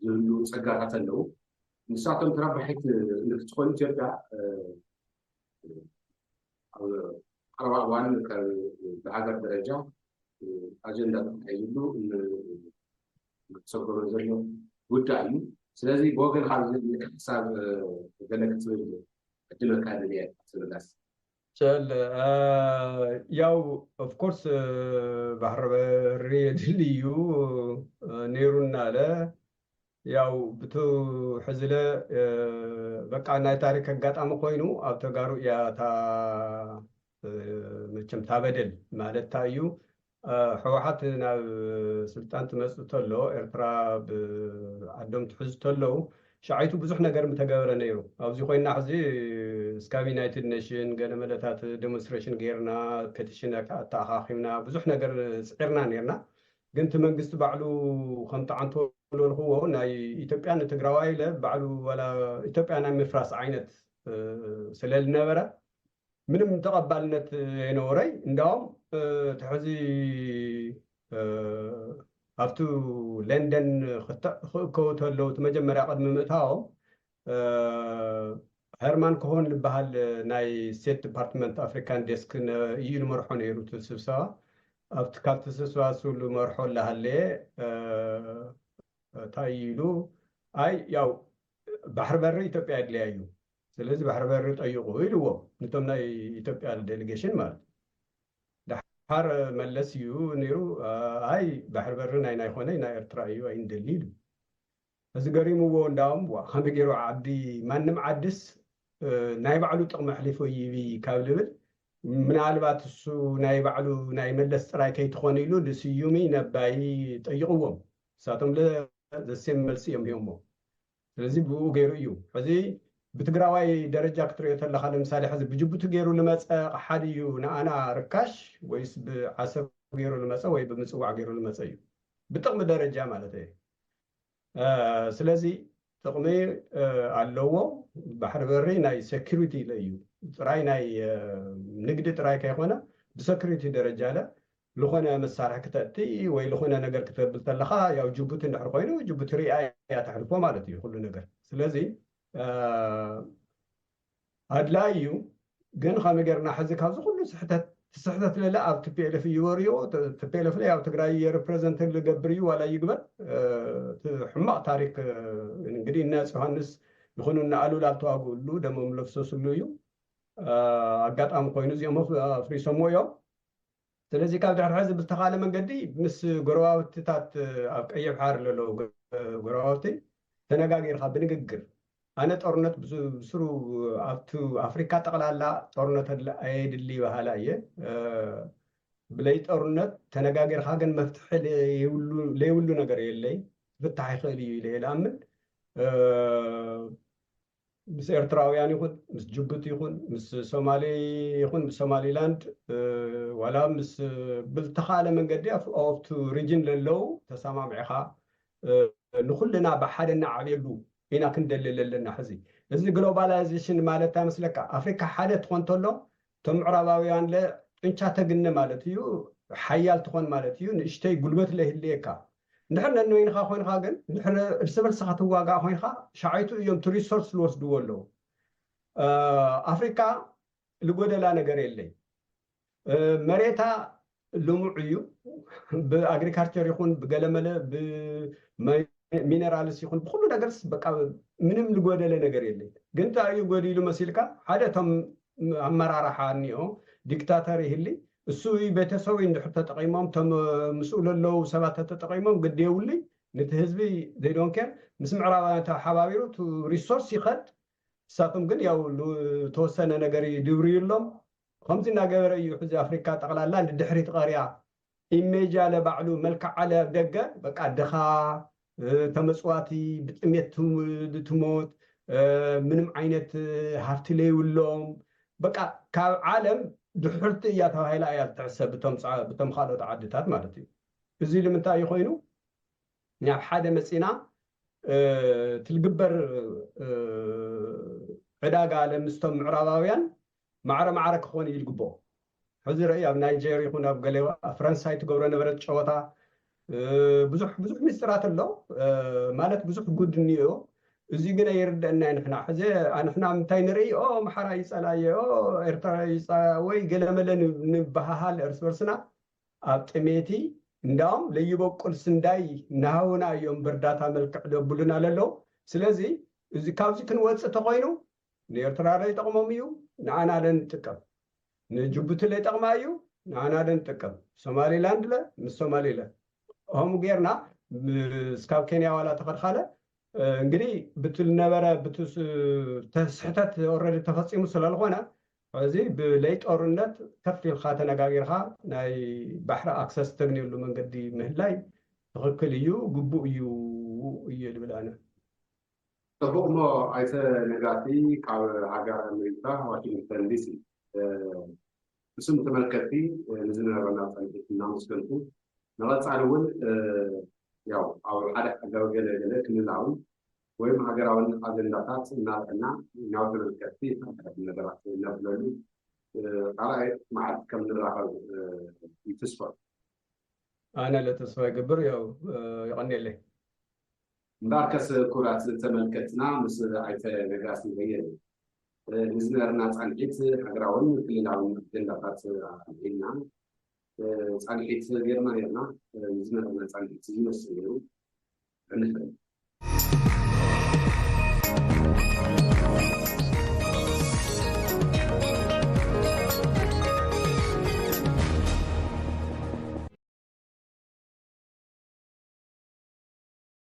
ዝህሉ ፀጋታት ኣለዉ። ንሳቶም ተረባሒት ንክትኾን ኢትዮጵያ ኣብ ቀረባ እዋን ካብ ብሃገር ደረጃ ኣጀንዳ ተታሒዝሉ ክትሰጎመ ዘሎ ጉዳይ እዩ። ስለዚ ብወገን ካብ ዝብል ሓሳብ ገለ ክትብል ዕድመካ ድልየ ትብላስ ጨል ያው ኦፍኮርስ ባሕሪ በሪ የድሊ እዩ ነይሩና ኣለ። ያው ብቱ ሕዝለ በቃ ናይ ታሪክ ኣጋጣሚ ኮይኑ ኣብ ተጋሩ እያ እታ መቸም ታበደል ማለት ታ እዩ። ህወሓት ናብ ስልጣን ትመፅእ ተሎ ኤርትራ ብዓዶም ትሕዝ ተለው ሻዓይቱ ብዙሕ ነገር ምተገበረ ነይሩ። ኣብዚ ኮይና ሕዚ እስካብ ዩናይትድ ኔሽን ገለ መለታት ዴሞንስትሬሽን ገይርና ፔቲሽን ኣተኣኻኺብና ብዙሕ ነገር ፅዒርና ነይርና። ግን እቲ መንግስቲ ባዕሉ ከምቲ ዓንቶ ዝበልክዎ ናይ ኢትዮጵያ ንትግራዋይ ኢለ ባዕሉ ዋላ ኢትዮጵያ ናይ ምፍራስ ዓይነት ስለልነበረ ምንም ተቐባልነት የነበረይ። እንዳውም እቲ ሕዚ ኣብቲ ለንደን ክእከቡ ተለዉ እቲ መጀመርያ ቅድሚ ምእታዎም ሄርማን ኮሆን ዝበሃል ናይ ስቴት ዲፓርትመንት ኣፍሪካን ዴስክ እዩ ዝመርሖ ነይሩ እቲ ስብሰባ። ኣብቲ ካብቲ ስብሰባ እሱ ዝመርሖ እናሃለየ እንታይ ኢሉ ኣይ ያው ባሕሪ በሪ ኢትዮጵያ የድልያ እዩ፣ ስለዚ ባሕሪ በሪ ጠይቁ ኢልዎ ነቶም ናይ ኢትዮጵያ ዴሌጌሽን ማለት። ደሓር መለስ እዩ ነይሩ ኣይ ባሕሪ በሪ ናይ ናይ ኮነ ናይ ኤርትራ እዩ ኣይንደሊ ኢሉ። እዚ ገሪምዎ እንዳውም ዋ ከመይ ገይሩ ዓዲ ማንም ዓድስ ናይ ባዕሉ ጥቕሚ ኣሕሊፎ ይህብ ካብ ልብል ምናልባት እሱ ናይ ባዕሉ ናይ መለስ ጥራይ ከይትኾን ኢሉ ንስዩሚ ነባይ ጠይቕዎም። ንሳቶም ዘሴም መልሲ እዮም ሂቦሞ። ስለዚ ብኡ ገይሩ እዩ። ሕዚ ብትግራዋይ ደረጃ ክትሪኦ ተለኻ፣ ለምሳሌ ሕዚ ብጅቡቲ ገይሩ ልመፀ ሓድ እዩ ንኣና ርካሽ፣ ወይስ ብዓሰብ ገይሩ ልመፀ ወይ ብምፅዋዕ ገይሩ ልመፀ እዩ? ብጥቕሚ ደረጃ ማለት እየ። ስለዚ ጥቕሚ ኣለዎ። ባሕሪ በሪ ናይ ሴኩሪቲ ኢለ እዩ፣ ጥራይ ናይ ንግዲ ጥራይ ከይኮነ ብሴኩሪቲ ደረጃ ለ ዝኾነ መሳርሒ ክተእቲ ወይ ዝኾነ ነገር ክትብል ተለኻ፣ ያው ጅቡቲ እንድሕር ኮይኑ ጅቡቲ ሪኣ እያ ተሕልፎ ማለት እዩ ኩሉ ነገር። ስለዚ ኣድላይ እዩ። ግን ከመይ ጌርና ሕዚ ካብዚ ኩሉ ስሕተት ስሕተት ለለ ኣብ ቲፒኤልኤፍ እዩ ወሪዎ። ቲፒኤልኤፍ ለ ኣብ ትግራይ ሪፕሬዘንት ልገብር እዩ ዋላ ይግበር። እቲ ሕማቕ ታሪክ እንግዲህ እነ ዮሃንስ ይኹኑ እነ ኣሉላ ዝተዋግእሉ ደሞም ለፍሰስሉ እዩ። ኣጋጣሚ ኮይኑ እዚኦም ኣፍሪሶሞ እዮም። ስለዚ ካብ ድሕሪ ሕዚ ብዝተኻለ መንገዲ ምስ ጎረባብትታት ኣብ ቀይሕ ባሕሪ ለለዉ ጎረባብቲ ተነጋጊርካ ብንግግር፣ ኣነ ጦርነት ብስሩ ኣብቲ ኣፍሪካ ጠቕላላ ጦርነት ኣየድሊ በሃላ እየ። ብለይ ጦርነት ተነጋጊርካ ግን መፍትሒ ለይብሉ ነገር የለይ፣ ክፍታሕ ይኽእል እዩ ኢለ እየ ዝኣምን። ምስ ኤርትራውያን ይኹን ምስ ጅቡቲ ይኹን ምስ ሶማሊ ይኹን ምስ ሶማሊላንድ ዋላ ምስ ብልተኻለ መንገዲ ኣብቱ ሪጅን ለለዉ ተሰማሚዕኻ ንኩልና ብሓደ እናዓብየሉ ኢና ክንደሊ ለለና። ሕዚ እዚ ግሎባላይዜሽን ማለት እንታይ መስለካ? ኣፍሪካ ሓደ ትኾን ተሎ እቶም ምዕራባውያን ለ ጡንቻ ተግነ ማለት እዩ፣ ሓያል ትኾን ማለት እዩ፣ ንእሽተይ ጉልበት ለይህልየካ። እንድሕር ነንበይንኻ ኮይንካ ግን እንድሕር እርስ በርስኻ ትዋጋእ ኮይንካ ሻዕይቱ እዮም እቲ ሪሶርስ ዝወስድዎ ኣለዉ። ኣፍሪካ ልጎደላ ነገር የለይ። መሬታ ልሙዕ እዩ። ብኣግሪካልቸር ይኹን ብገለመለ ብሚነራልስ ይኹን ብኩሉ ነገርስ በቃ ምንም ልጎደለ ነገር የለይ። ግን እንታይ እዩ ጎዲሉ መሲልካ? ሓደ እቶም ኣመራርሓ እኒኦ ዲክታተር ይህሊ እሱ ቤተሰቡ እንድሕር ተጠቂሞም ቶም ምስኡ ለለዉ ሰባት ተጠቂሞም ግድ የብሉይ። ነቲ ህዝቢ ዘይዶንኬር ምስ ምዕራባውያን ተሓባቢሩ ሪሶርስ ይኸድ። ንሳቶም ግን ያው ዝተወሰነ ነገር ይድብርዩሎም። ከምዚ እናገበረ እዩ ሕዚ ኣፍሪካ ጠቕላላ ንድሕሪት ቀርያ። ኢሜጅ ኣለ ባዕሉ መልክዕ ኣለ ኣብ ደገ በቃ ድኻ ተመፅዋቲ ብጥሜት ትሞት ምንም ዓይነት ሃፍቲ ለይብሎም በቃ ካብ ዓለም ድሕርቲ እያ ተባሂላ እያ ትሕሰብ ብቶም ካልኦት ዓድታት ማለት እዩ። እዚ ንምንታይ እዩ ኮይኑ ናብ ሓደ መፂና ትልግበር ዕዳጋ ለምስቶም ምዕራባውያን ማዕረ ማዕረ ክኾን እዩ ዝግብኦ። ሕዚ ርኢ ኣብ ናይጀር ይኹን ኣብ ገለ ኣብ ፈረንሳይ ትገብሮ ነበረት ጨወታ ብዙሕ ብዙሕ ሚስጥራት ኣሎ ማለት ብዙሕ ጉድ እኒኦ። እዚ ግን ኣይርደአና ንሕና ሕዚ ንሕና ምንታይ ንርኢ ኦ ኣምሓራ ይፀላየ ኦ ኤርትራ ይፀ ወይ ገለመለ ንበሃሃል እርስ በርስና ኣብ ጥሜቲ እንዳውም ለይበቁል ስንዳይ እናሃውና እዮም በርዳታ መልክዕ ደብሉና ለለው። ስለዚ እዚ ካብዚ ክንወፅእ ተኮይኑ ንኤርትራ ለ ይጠቕሞም እዩ፣ ንኣና ለ ንጥቀም። ንጅቡቲ ለ ይጠቕማ እዩ፣ ንኣና ለ ንጥቀም። ሶማሊላንድ ለ ምስ ሶማሊ ለ ሆም ጌርና እስካብ ኬንያ ዋላ ተኸድካለ እንግዲህ ብትል ነበረ ብትስሕተት ኦረዲ ተፈፂሙ ስለዝኾነ እዚ ብለይ ጦርነት ከፍ ኢልካ ተነጋጊርካ ናይ ባሕሪ ኣክሰስ ተግንየሉ መንገዲ ምህላይ ትኽክል እዩ፣ ግቡእ እዩ እየ ዝብል ኣነ። ጽቡቕ እሞ ኣይተ ነጋሲ ካብ ሃገረ ኣሜሪካ ዋሽንግተን ዲሲ ንስም ተመልከቲ ንዝነበረና ጸንሒት እናመስገንኩ ንቐጻሊ እውን ያው ኣብ ሓደ ሃገር ገለ ገለ ክልላውን ወይም ሃገራውን ኣጀንዳታት እናርዕና ናብ ተመልከቲ ሓድሓድ ነገራት እነብለሉ ካልኣይ መዓልቲ ከም ንራኸብ ይትስፋ። ኣነ ለተስፋ ይገብር ያው ይቐንየለይ። እምበኣርከስ ክቡራት ተመልከትና ምስ ኣይተ ነጋሲ በየነ ንዝነበረና ጻንሒት ሃገራውን ክልላውን ኣጀንዳታት ኣልዒልና ጻንሒት ጌርና ኔርና። ንዝነበረና ጻንሒት ዝመስል ነይሩ። ንኽእል